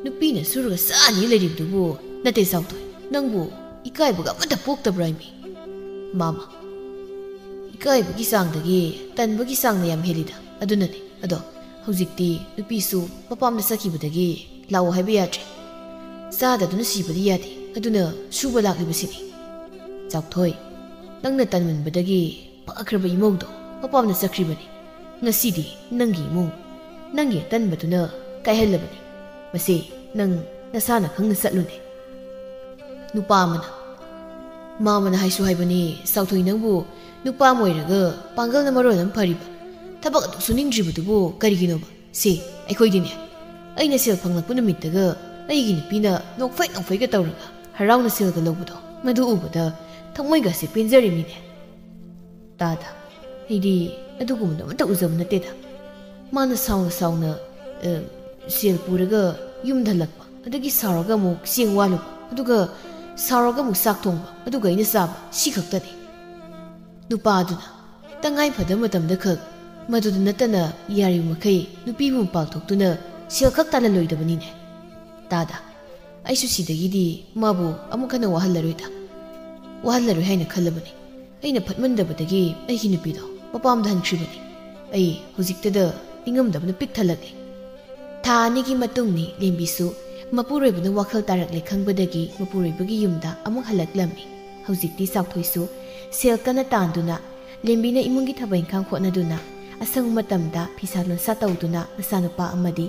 ꯅꯨꯄꯤꯅ ꯁꯨꯔꯒ ꯆꯥꯅꯤ ꯂꯩꯔꯤꯕꯗꯨꯕꯨ ꯅꯠꯇꯦ ꯆꯥꯎꯊꯣꯏ꯫ ꯅꯪꯕꯨ ꯏꯀꯥꯏꯕꯒ ꯑꯃꯠꯇ ꯄꯣꯛꯇꯕ꯭ꯔꯥ ꯏꯃꯤ? ꯃꯥꯃ, ꯏꯀꯥꯏꯕꯒꯤ ꯆꯥꯡꯗꯒꯤ ꯇꯟꯕꯒꯤ ꯆꯥꯡꯅ ꯌꯥꯝ ꯍꯦꯜꯂꯤꯗ꯫ ꯑꯗꯨꯅꯅꯦ꯫ ꯑꯗꯣ ꯍꯧꯖꯤꯛꯇꯤ ꯅꯨꯄꯤꯁꯨ ꯃꯄꯥꯝꯗ ꯆꯠꯈꯤꯕꯗꯒꯤ ꯂꯥꯛꯑꯣ ꯍꯥꯏꯕ ꯌꯥꯗ꯭ꯔꯦ꯫ ꯆꯥꯗꯗꯨꯅ ꯁꯤꯕꯗꯤ ꯌꯥꯗꯦ꯫ ꯑꯗꯨꯅ ꯁꯨꯕ ꯂꯥꯛꯂꯤꯕꯁꯤꯅꯤ꯫ ꯆꯥꯎꯊꯣꯏ, ꯅꯪꯅ ꯇꯟꯃꯟꯕꯗꯒꯤ ꯐꯈ꯭ꯔꯕ ꯏꯃꯧꯗꯣ ꯃꯄꯥꯝꯗ ꯆꯠꯈ꯭ꯔꯤꯕꯅꯤ꯫ ꯉꯁꯤꯗꯤ ꯅꯪꯒꯤ ꯏꯃꯨꯡ, ꯅꯪꯒꯤ ꯑꯇꯟꯕꯗꯨꯅ ꯀꯥꯏꯍꯜꯂꯕꯅꯤ꯫ ꯃꯁꯤ ꯅꯪ ꯅꯁꯥꯅ ꯈꯪꯅ ꯆꯠꯂꯨꯅꯦ꯫ ꯅꯨꯄꯥ ꯑꯃꯅ, ꯃꯥꯃꯅ ꯍꯥꯏꯁꯨ ꯍꯥꯏꯕꯅꯤ, "ꯆꯥꯎꯊꯣꯏ, ꯅꯪꯕꯨ ꯅꯨꯄꯥ ꯑꯃ ꯑꯣꯏꯔꯒ ꯄꯥꯡꯒꯜꯅ ꯃꯔꯣꯜ ꯑꯃ ꯐꯔꯤꯕ, ꯊꯕꯛ ꯑꯗꯨꯛ ꯁꯨꯅꯤꯡꯗ꯭ꯔꯤꯕꯗꯨꯕꯨ ꯀꯔꯤꯒꯤꯅꯣꯕ? ꯁꯦ, ꯑꯩꯈꯣꯏꯗꯤꯅꯦ, ꯑꯩꯅ ꯁꯦꯜ ꯐꯪꯂꯛꯄ ꯅꯨꯃꯤꯠꯇꯒ ꯑꯩꯒꯤ ꯅꯨꯄꯤꯅ ꯅꯣꯛꯐꯩ ꯅꯣꯛꯐꯩꯒ ꯇꯧꯔꯒ ꯍꯔꯥꯎꯅ ꯁꯦꯜꯒ ꯂꯧꯕꯗꯣ, ꯃꯗꯨ ꯎꯕꯗ ꯊꯃꯣꯏꯒꯁꯦ ꯄꯦꯟꯖꯔꯤꯃꯤꯅꯦ꯫" ꯇꯥꯗ, ꯑꯩꯗꯤ ꯑꯗꯨꯒꯨꯝꯕꯗꯣ ꯑꯃꯠꯇ ꯎꯖꯕ ꯅꯠꯇꯦꯗ꯫ ꯃꯥꯅ ꯁꯥꯎꯅ ꯁꯥꯎꯅ, ꯑ, ꯁꯦꯜ ꯄꯨꯔꯒ ꯌꯨꯝꯗ ꯍꯜꯂꯛꯄ, ꯑꯗꯒꯤ ꯁꯥꯎꯔꯒ ꯑꯃꯨꯛ ꯆꯦꯡ ꯋꯥꯜꯂꯨꯕ, ꯑꯗꯨꯒ ꯁꯥꯎꯔꯒ ꯑꯃꯨꯛ ꯆꯥꯛ ꯊꯣꯡꯕ, ꯑꯗꯨꯒ ꯑꯩꯅ ꯆꯥꯕ, ꯁꯤ ꯈꯛꯇꯅꯤ꯫ ꯅꯨꯄꯥꯗꯨꯅ ꯇꯉꯥꯏ ꯐꯗꯕ ꯃꯇꯝꯗ ꯈꯛ, ꯃꯗꯨꯗ ꯅꯠꯇꯅ ꯌꯥꯔꯤꯕ ꯃꯈꯩ ꯅꯨꯄꯤꯕꯨ ꯃꯄꯥꯜ ꯊꯣꯛꯇꯨꯅ ꯁꯦꯜ ꯈꯛ ꯇꯥꯜꯍꯜꯂꯣꯏꯗꯕꯅꯤꯅꯦ꯫ ꯇꯥꯗ, ꯑꯩꯁꯨ ꯁꯤꯗꯒꯤꯗꯤ ꯃꯥꯕꯨ ꯑꯃꯨꯛ ꯍꯟꯅ ꯋꯥꯍꯜꯂꯔꯣꯏꯗ꯫ ꯋꯥꯍꯜꯂꯔꯣꯏ ꯍꯥꯏꯅ ꯈꯜꯂꯕꯅꯤ꯫ ꯑꯩꯅ ꯐꯠꯃꯟꯗꯕꯗꯒꯤ ꯑꯩꯒꯤ ꯅꯨꯄꯤꯗꯣ ꯃꯄꯥꯝꯗ ꯍꯟꯈ꯭ꯔꯤꯕꯅꯤ꯫ ꯑꯩ ꯍꯧꯖꯤꯛꯇꯗ ꯅꯤꯡꯉꯝꯗꯕꯅ ꯄꯤꯛ ꯊꯜꯂꯛꯂꯦ꯫ ꯊꯥ ꯑꯅꯤꯒꯤ ꯃꯇꯨꯡꯅꯤ꯫ ꯂꯦꯝꯕꯤꯁꯨ ꯃꯄꯨꯔꯣꯏꯕꯅ ꯋꯥꯈꯜ ꯇꯥꯔꯛꯂꯦ ꯈꯪꯕꯗꯒꯤ ꯃꯄꯨꯔꯣꯏꯕꯒꯤ ꯌꯨꯝꯗ ꯑꯃꯨꯛ ꯍꯜꯂꯛꯂꯝꯃꯤ꯫ ꯍꯧꯖꯤꯛꯇꯤ ꯆꯥꯎꯊꯣꯏꯁꯨ ꯁꯦꯜ ꯀꯟꯅ ꯇꯥꯟꯗꯨꯅ, ꯂꯦꯝꯕꯤꯅ ꯏꯃꯨꯡꯒꯤ ꯊꯕꯛ ꯏꯪꯈꯥꯡ ꯍꯣꯠꯅꯗꯨꯅ, ꯑꯁꯪꯕ ꯃꯇꯝꯗ ꯐꯤꯁꯥ ꯂꯣꯟꯁꯥ ꯇꯧꯗꯨꯅ ꯃꯆꯥꯅꯨꯄꯥ ꯑꯃꯗꯤ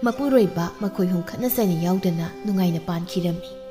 ꯃꯄꯨꯔꯣꯏꯕ ꯃꯈꯣꯏ ꯑꯍꯨꯝ ꯈꯠꯅ ꯆꯩꯅ ꯌꯥꯎꯗꯅ ꯅꯨꯡꯉꯥꯏꯅ ꯄꯥꯟꯈꯤꯔꯝꯃꯤ꯫